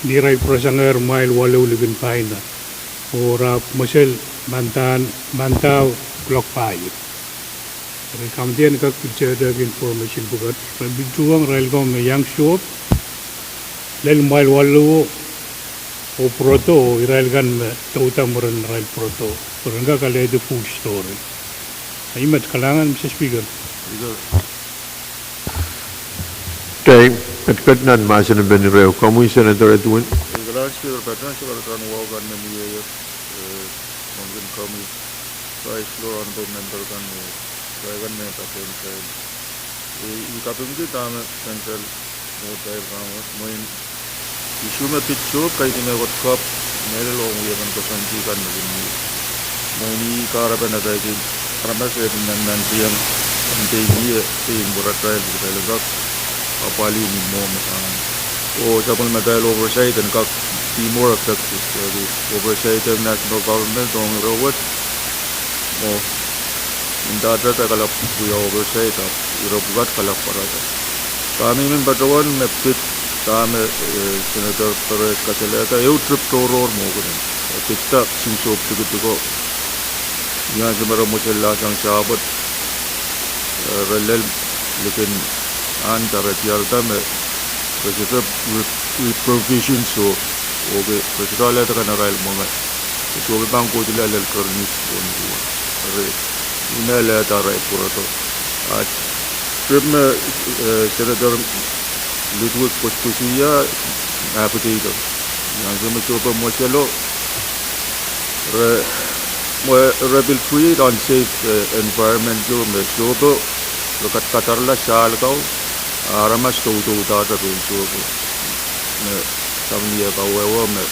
ni irail pwurosangehr mwail waluh likin paina, oh re ahpw mwesel mandahn, mandahn kuloak pahieu. Eri committee en kak pil tehtehki information pwukat, re pil tuhwong irail ko me iang sohpo lel mwail waluh oh pwurodo, oh irail kan me douda mwurin irail pwurodo, pwe ren kak alehdi full story. Ahi met. Kalahngan, Mister Speaker. Kitail ketiket nan mahsen epen ire, komwi Senator Edwin. Kalahngan Speaker, patohwan solahr kan wahu kan me mie ie, eh, ong komwi, Vice Speaker, honorable member kan, oh, irail kan me patohwan kitail. Eh, I kapingki dahme Senator mwohtail rahnwet, mwein issue me pid sohpo kaidehn mehkot kapw mehlel ong wiepen koasoandi kan me kin mie. Mwein ih kahrepen atail aramas eh pil nannantieng, en pein ie, pein pwuratail, kitail en kak apwalih ni mwohmw sang. Oh sapwellimatail oversight en kak be more effective, eh, oversight en national government ong ire wet, oh, ndahte de kalap wia oversight ahpw ire pwukat kalap pwarada. Dahme I men patohwan me pid, dahme, eh, Senator Perez kasalehda, ehu trip tohrohr mwo kenen. Eh, pid dah sohpo tikitik ko. Ni ansou me re mwesel lahsang sahpwet, eh, re lel likin ahn da re diarada me re sohte re-, re-provision sohpo, okay, re sohte alehda kan arail mwenge. Sohpo pahn kohdi lel kernis pohn duwen. Re, I men alehda arail pwurodo. A trip me, eh, Senator Ludwig koasoakoasoia, ahpw deido. Ni ansou me sohpo mweselo, re, mwe, re pil create unsafe, eh, environment ieu me sohpo, re kadkadarala sahl ko, a aramas doudoudahte pein sohpo. Me, dahme I kawehwe me,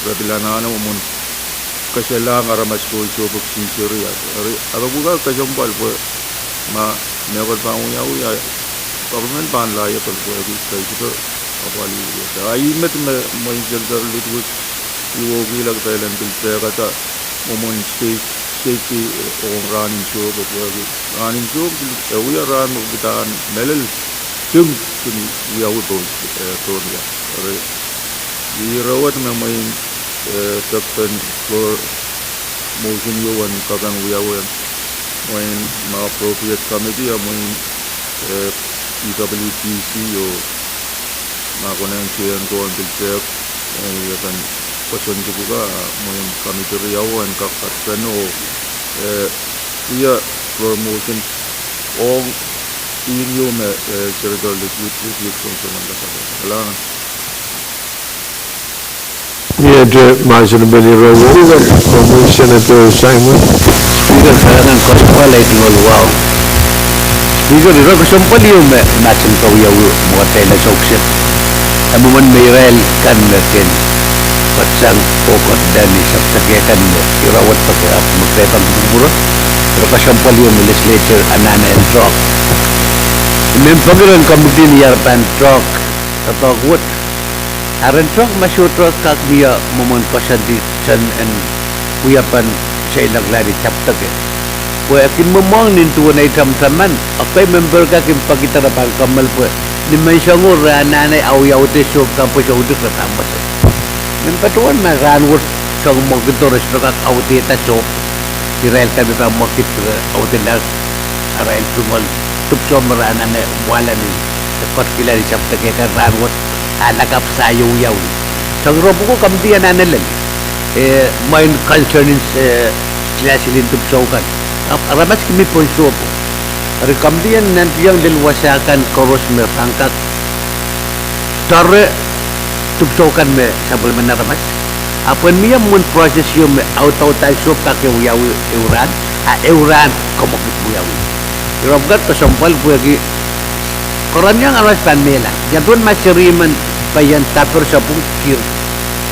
re pil anahne mwomwen keselahng aramas ko sohpo kisin serious. Eri, a pil pwukat kesempwal pwe, ma mehkot pahn wiawi, a government pahn laie pwelpwehki, kitail sohte apwalih ie. Ahi met me mwein Senator Ludwig, I wehwehkihla kitail en pil tehkada mwomwen state, safety, eh, ong rahn en sohpo pwehki rahn en sohpo, eh, wia rahn me pahn mehlel, kin wiawi pohn, eh, pohn ia. Eri, ire wet me mwein, eh, pekpen floor motion ieu en kak en wiawi, mwein ma appropriate committee, a mwein, eh, P W D C o, ma konehng sehse ko en pil tehk, ong wiepen koasoandi pwukat, a mwein committee riau en kak patpene, eh, wia floor motion ong ih ieu me, eh, Senator Ludwig, Ludwig songosong en kasale. Kalahngan. Iet, eh, mahsen epen ire wet, komwi Senator Simon. Speaker, kalahngan, koasoandi pwukat, I tungoal wahu. Speaker, ire kesempwal ieu me mahsen kawiawi mwo atail sohte kiset. E mwomwen me irail kan me kin, but sang oh ketido ni sapwteke kan me irair wet peke ahpw me kehpang kupwukupwure, re kesempwal ieu me legislature anahne en doadoahk. I men peki rehn committee ni ar pahn doadoahk, doadoahk wet. A ren doadoahk ma sohte kak mie mwomwen koasoandi sen en wiepen seiloak lali sapwteke. Pwe e kin mwomwohng nin duwen ei tamataman, ekei member kan kin pekida re pahn kommoal pwe ni menseng o re anahne awiawihda sohp kan pwe sohte re pahn mwesel. Men patohwan ma rahnwet soangen mwekid o re sohte kak awidehda sohp, irail kan me pahn mwekid re awidehla arail tungoal dipwisou me re anahne wahla ni ketido lali sapwteke kan rahnwet, a lakapw sahi wiawi. Soangen ire pwuko committee anahne lel, eh, mwein concerning, eh, silasil en dipwisou kan. Ahpw aramas kin mi pohn sohpo. Eri committee en nantihong lel wasa kan koaros me pahn kak doare dipwisou kan me sapwellimen aramas. Ahpw en mie mwomwen process ieu me audaudahn sohp kak wiawi ehu rahn, a ehu rahn kamwekid wiawi. Ire pwukat kesempwal pwehki kereniong aramas pahn mehla. Ia duwen ma seri men pahn iang daper sapwung kir,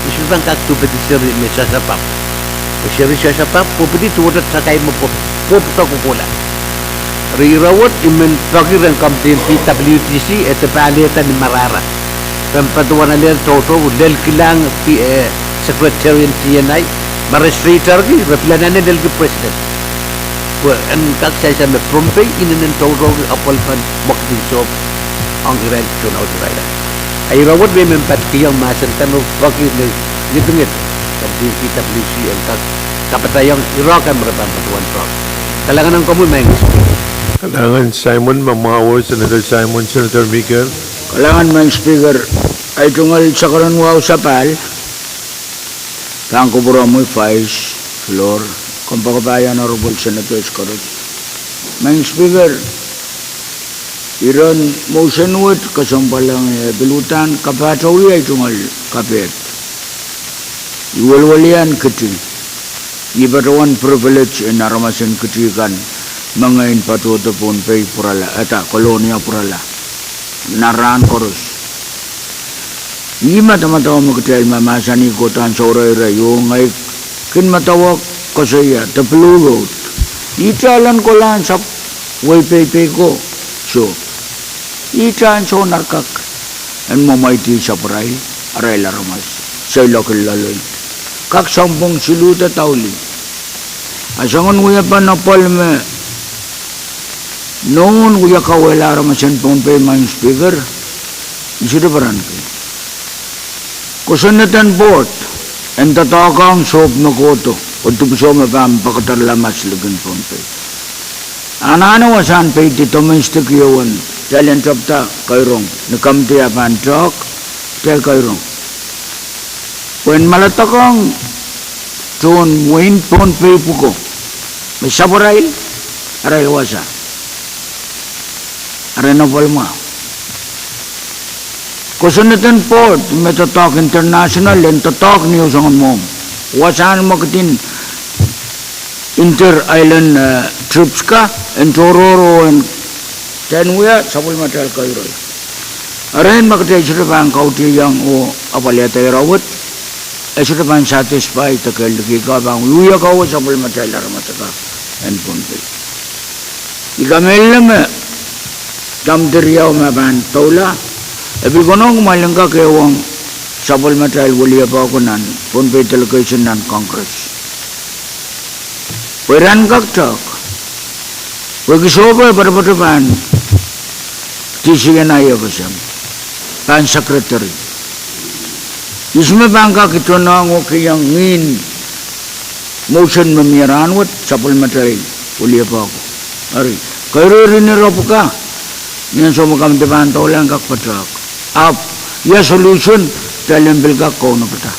I sohte pahn kak duhpedi seri me sasapap. Pwe seri sasapap, pwopwidi duwehte takai me pwo-, pwopwidi kohkohla. Eri ire wet I men peki rehn committee en P W D C, e de pahn alehda ni marahra. Pahn patohwan alehda tohto, lel kilang, eh, secretary en D N I, ma re straighterki, re pil anahne lelki president. Pwe en kak sansal me Pohnpei inenen tohtohki apwalipen mwekid en sohp ong irail tohn audit irail. A ire wet me I men patkihong mahsen kan oh peki ni ngidingid, committee en P W C en kak kapatahiong ire kan me re pahn patohwan doadoahk. Kalahngan ong komwi, Maing Speaker. Kalahngan Simon, ma mwahu o, Senator Simon, Senator Miker. Kalahngan Maing Speaker, ei tungoal sakaradahn wahu sapahl, pahn kupwuromwi Vice, Floor, kompoakepahn Honorable Senators koaros. Maing Speaker, iren motion wet kesempwal ong, eh, pil uhdahn kapahtou ei tungoal kapehd. I welwelian kiti, I patohwan privilege en aramas en kiti kan me ngehi en patohdo Pohnpei pwurala, eda Kolonia pwurala, nan rahn koaros. Ih madamadau me kitail mahmahsanih kohdo ansou reirei oh ngehi kin madawa koasoia de blue road. Ihte elen kolahn sapw wehi peipei ko, soh. Ihte ansou nar kak en mwamwaiti sapwarail, arail aramas, seiloak en loalei. Kak sounpwong siluh de daulih. A soangen wiepen apwal me nohn wia kauwehla aramas en Pohnpei, Maing Speaker, I sohte perenki. Kosonneden pwohd en doadoahk ong sohp me kohdo, oh dipwisou me pahn pekederla maslikin Pohnpei. Anahne wasahn peidi domestic ieu en, kitail en tepda keirong, ni committee a pahn doadoahk, kitail keirong. Pwehn maledekohng tohn wehin Pohnpei pwuko, me sapwarail, arail wasa, arail apwal mwahu. Kosonneden pwohd me doadoahk international en doadoahk ni ehu soangen mwomw. Wasahn mwekid en inter-island, eh, trips ka, en tohrohr oh en, kitail wia sapwellimatail keiroi. Erein ma kitail sohte pahn kauteiong oh apwalehda ire wet, e sohte pahn satisfy de kehl liki ka pahn wia kowe sapwellimatail aramas akan en Pohnpei. I kamehlele me tamdir ieu me pahn doula, e pil konehng kumwail en kak ehuong sapwellimatail weliepe ko nan Pohnpei delegation nan Congress. Pwe ira en kak doadoahk, pwehki sohte patopato pahn D C en I F S M, pahn secretary. Ihs me pahn kak itonehng oh kihong ngihn motion me mie rahnwet, sapwellimatail weliepe ko. Eri, keiroi ire pwuka, ni ansou me committee pahn doula en kak patohdo. Ahpw, ia solution, kitail en pil kak kaunopada.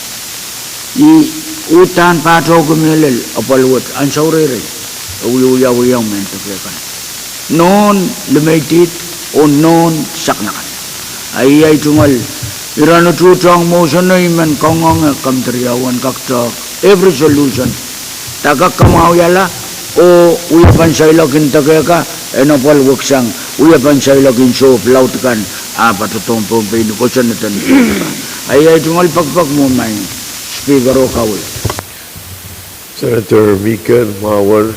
I uhdahn pahtohki mehlel apwal wet ansou reirei, e wiewiawiong mehn deke kan. Nohn limeitiht oh nohn sakanakan. A ih ei tungoal, ira en tuhtohng motion o I men kangoange committee riau en kak doadoahk every solution. Da kak kamwahuiala, oh wiepen seiloak en deke ka, en apwal weksang, wiepen seiloak en sohp laud kan, a patohdohng Pohnpei ni kosonneden. A ih ei tungoal pekipek mwo, Maing Speaker oh kaweid. Senator Mikan, Mawar,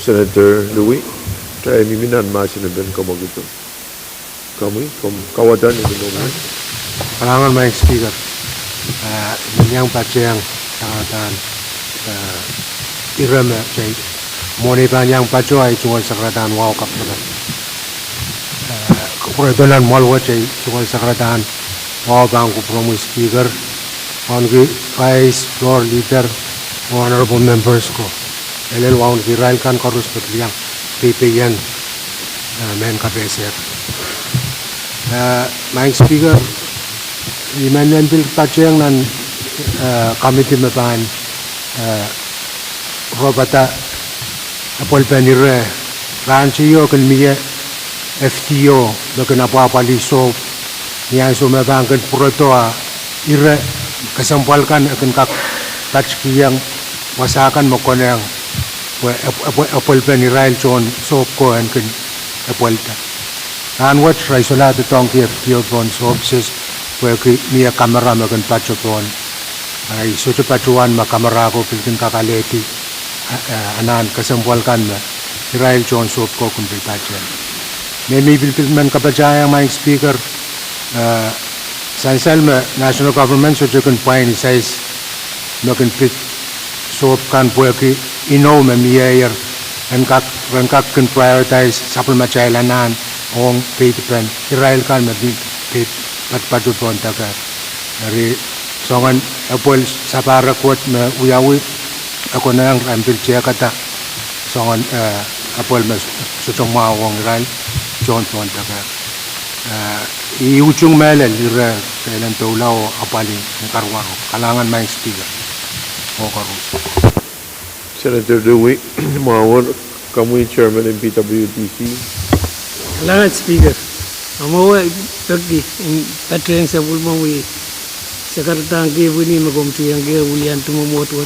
Senator Louie, kitail mihmi nan mahsen en pen komwi kitail. Komwi, komw kauwada ni komwi. Kalahngan Madam Speaker. Eh, I men iang patehng, eh, ire me kitail mwohn ei pahn iang patoh ahi tungoal sakaradahn wahu kapakap. Eh, kupwuredo nan mwoahl wet, ei tungoal sakaradahn wahu pahn kupwuromwi Speaker, wauneki Vice, Floor Leader, oh Honorable Members ko. Mehlel wauneki irail kan koaros me pil iang peipeien, eh, mehn kapehse. Eh, Madam Speaker, I men men pil patehng nan, eh, committee me pahn, eh, ropada apwalipen ire. Rahn teio kin mie F T O me kin apwahpwalih sohp ni ansou me pahn kin pwuredo, a ire kesempwal kan e kin kak patikihong wasa kan me konehng pwe ap-, ap-, apwalipen irail tohn sohp ko en kin apwalida. Rahn wet re solahr doadoahngki F T O pohn sohp ses pwehki mie kamera me kin patopohn. Ahi sohte patohwan ma kamera ko pil kin kak alehdi, eh, anahn kesempwal kan me irail tohn sohp ko kin pil patehng. Me mi pil pil men kapatahieng Madam Speaker, eh, sansal me national government sohte kin pwain isais me kin pid sohp kan pwehki inou me mieier, en kak, ren kak kin prioritize sapwellimatail anahn ong peidi pen irail kan me pid, pid pat-, patopohn dekehr. Eri soangen apwal sapahrek wet me wiawi, e konehng ren pil tehkada soangen, eh, apwal me sohte mwahu ong irail tohn pohn dekehr. Eh, I utung mehlel ire kehl en doula oh apwalih ni karuwaru. Kalahngan Madam Speaker. Oh koaros. Senator Louie Mawar, komwi Chairman en P W D C. Kalahngan Speaker. Amwail peki en patehng sapwellimomwi sakaradahn kepwini me komw tiengki wiliandi mwomwohdiso.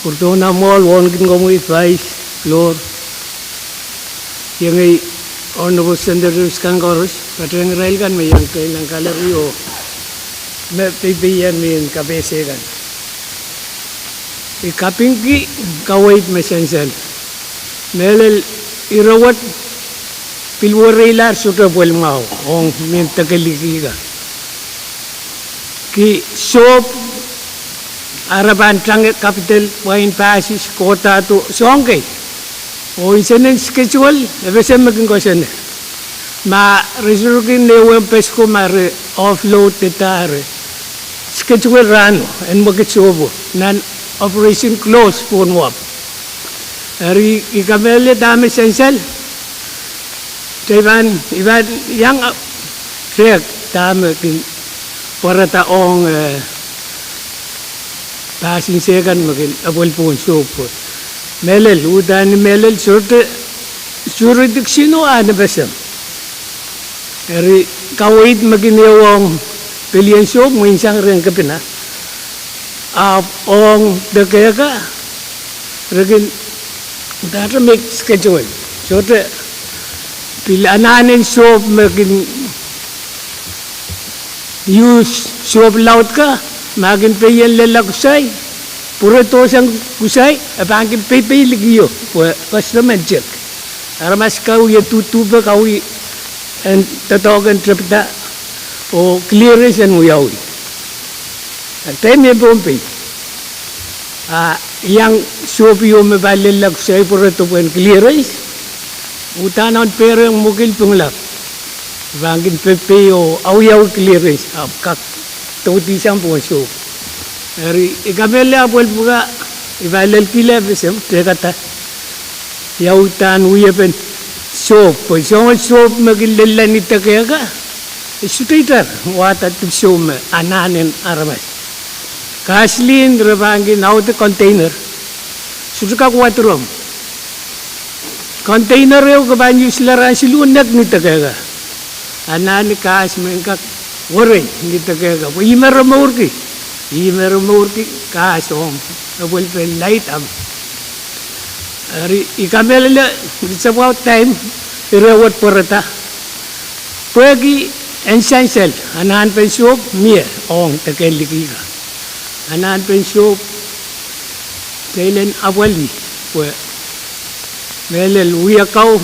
Pwurodo nan mwoahl wauneki komwi Vice, Floor, iengei Honorable Senators kan koaros, patehng irail kan me iang kehl nan gallery oh me peipeien mehn kapehse kan. I kapingki kaweid me sansal. Mehlel ire wet pil wereilahr sohte pwel mwahu ong mehn deke liki kan. Ki sohp, a re pahn tangohng capital, pwain pasis, kohdahdo, soahng kei. Oh insenen schedule, e pese me kin koasoane. Ma re sohte kin ehu en pes ko ma re offload-eda re schedule rahno en mwekid sohpo nan operation close pohn wahp. Eri I kamehlele dahme sansal, kitail pahn, I pahn iang rehk dahme kin pwarada ong, eh, pasin se kan me kin apwal pohn sohp. Mehlel, uhdahn I mehlel sohte jurisdiction o ah N F S M. Eri kaweid me kin ehu ong pelien sohp mwein sang rehn kepina. Ahpw ong dekehka, re kin, dahme schedule. Sohte pil anahn en sohp me kin use sohp laud ka, ma kin peien lella kusai, pwurodo sang kusai, e pahn kin peipei likio, pwe customs en check. Aramas kawai e duhduhpe kawai en doadoahk en tepda, oh clearance en wiawi. Dahme Pohnpei, a iang sohp ieu me pahn lella kusai pwurodo pwehn clearance, uhdahn en pehrehng mwekid Pingelap, pahn kin peipei oh awiawi clearance, ahpw kak doudi sang pohn sohp. Eri I kamehlele apwal pwuka, I pahn lel kile pese tehkada ia uhdahn wiepen sohp, pwe soangen sohp me kin lella ni dekehka, e sohte itar wahda dipwisou me anahn en aramas. Kahs lihn re pahn kin aude container, sohte kak wahdirom. Container ehu ke pahn use la rahn siluh nek ni dekehka. Anahne kahs men kak werei ni dekehka. Pwe ih me re mourki. Ih me re mourki kahs ong apwalipen laid ahpw. Eri I kamehlele, it's about time ire wet pwarada. Pwehki en sansal, anahnepen sohp mie ong deke liki ka. Anahn pen sohp, kitail en apwalih pwe mehlel wia kau,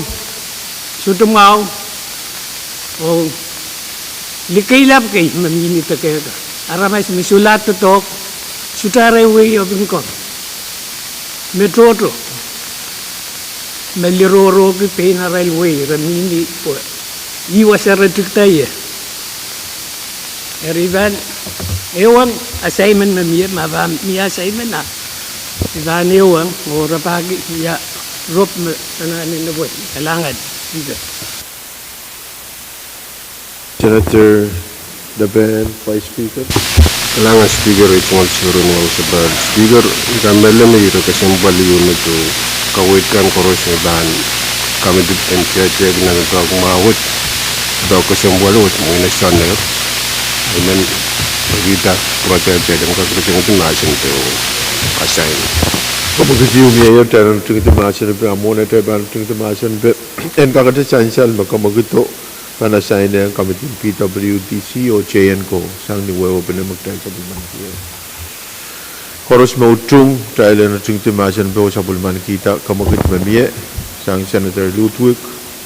sohte mwahu, oh likeilap kei me mihmi de kehka. Aramas me sohla doadoahk, sohte arail wehi epin kor. Me tohto, me lirohrohki pein arail wehi, re mihmi pwe ih wasa re tikida ie. Eri I pahn ehuong assignment me mie, ma pahn mie assignment ah, I pahn ehuong oh rapahki ia rop me anahne pwehki. Kalahngan, Speaker. Senator Deben, Vice Speaker. Kalahngan Speaker, ei tungoal seri en wahu sapahl. Speaker, I kamehlele me ire kesempwal ieu me kaweid kan koaros me pahn committee en tiahtiahki nan doadoahk mwahu wet, doadoahk kesempwal wet, mwein e soangen. I men pekihda pwuratail en kak ritingdi mahsen de oh assign. Komwekid ieu mie ie, kitail en ritingdi mahsen pe, a mwohn atail pahn ritingdi mahsen pe, en kakete sansal me komwekido pahn assign-ehng committee P W D C oh J N ko sang ni wehwehpen me kitail sapwellimaniki. Koaros me utung, kitail en ritingdi mahsen pe oh sapwellimanikihda komwekid me mie, sang Senator Ludwig,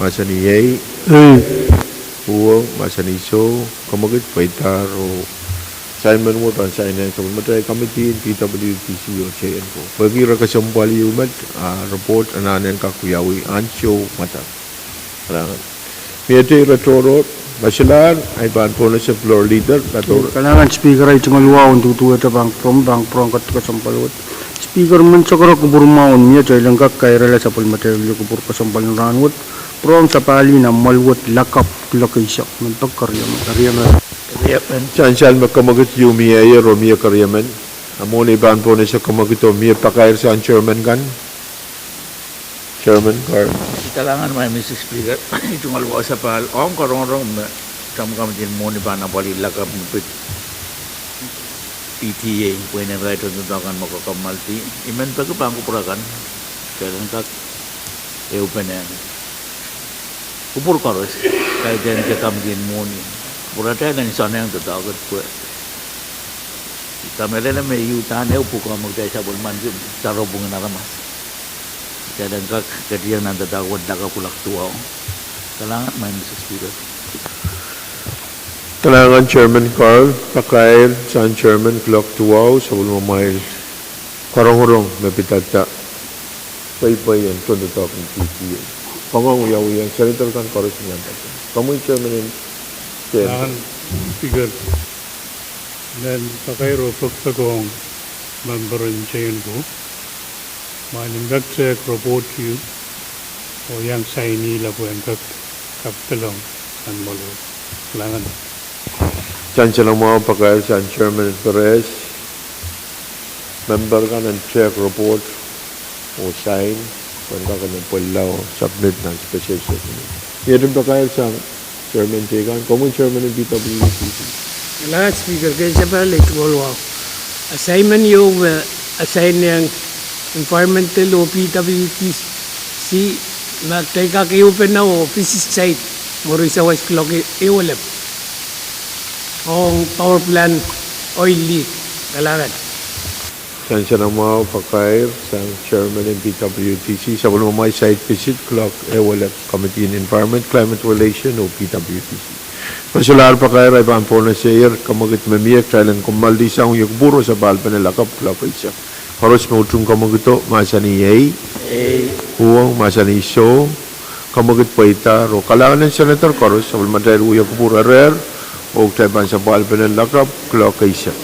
mahsanih iei. Uhwong, mahsanih soh, komwekid pweidahr oh assignment wet pahn assign-ehng sapwellimatail committee P W D C oh J N ko. Pwehki ire kesempwal ieu met, a report anahne kak wiawi ansou mwadang. Kalahngan. Mie te ire tohrohr, ma solahr, ahi pahn pohnese floor leader, Latohrohr. Kalahngan Speaker, ei tungoal wahu en duduwehte pahn kupwuromwi, pahn kupwuromwi ketiket kesempwal wet. Speaker, men sakara kupwur mwahu en mie, kitail en kak kairehla sapwellimatail wia kupwur kesempwal en rahn wet, pwurehng sapahl en amwail wet lakapw kuloak eisek. Mehn pek keriemen. Keriemen. Sansal me komwekid ieu mie ie, oh mie keriemen. A mwohn ei pahn pohnese komwekid oh mie pakair sang chairman kan. Chairman Carl. Kalahngan, Madam Speaker, ei tungoal wahu sapahl ong karongorong me tamataman en mwohni pahn apwalih lakapw me pid P T A, pwe nen irail tohndoadoahk kan me kokommoaldi. I men peki pahn kupwur akan, kitail en kak ehupene kupwur koaros, kaidehn ke committee en mwohni. Kupwuratail en soangen doadoahk wet pwe I kamehlele me udahn ehu pwukoa me kitail sapwellimaniki, doaropwungen aramas. Kitail en kak ketieng nan doadoahk wet lakapw kuloak duwau. Kalahngan, Madam Speaker. Kalahngan Chairman Carl, pakair sang chairman kuloak duwau, sapwellimamwail karongorong me pidada pweipwei en tohndoadoahk en P T A. Pwangong wiawi ong senator kan koaros nan pahn. Komwi chairman en J N ko. Kalahngan Speaker, nan pakair oh pekipek ong member en J N ko, ma I en kak tehk report ieu oh iang sainihla pwe en kak kapidolong nan mwoalwet. Kalahngan. Sansal mwahu pakair sang chairman Perez, member kan en tehk report oh sain, pwe en kak en pwelila oh submit nan special session. Mie eden pakair sang chairman teikan, komwi chairman en P W D C. Kalahngan Speaker, kei sapahl ei tungoal wahu. Assignment ieu me assign-ehng environmental oh P W D C, ma kitail kak ehupene oh visit site, mwuri sawas kuloak ehu elep ong power plant oil leak. Kalahngan. Sansal mwahu pakair sang chairman en P W D C, sapwellimamwail site visit kuloak ehu elep, committee en environment, climate relation oh P W D C. Ma solahr pakair, ahi pahn pohnese komwekid me mie, kitail en kommoldi sang wia kupwur oh sapahlpene lakapw kuloak eisek. Koaros me utung komwekido, mahsanih ei. Uhwong, mahsanih soh, komwekid pweidahr oh kalahngan en senator koaros, sapwellimatail wia kupwur erehr, oh kitail pahn sapahlpene lakapw kuloak eisek.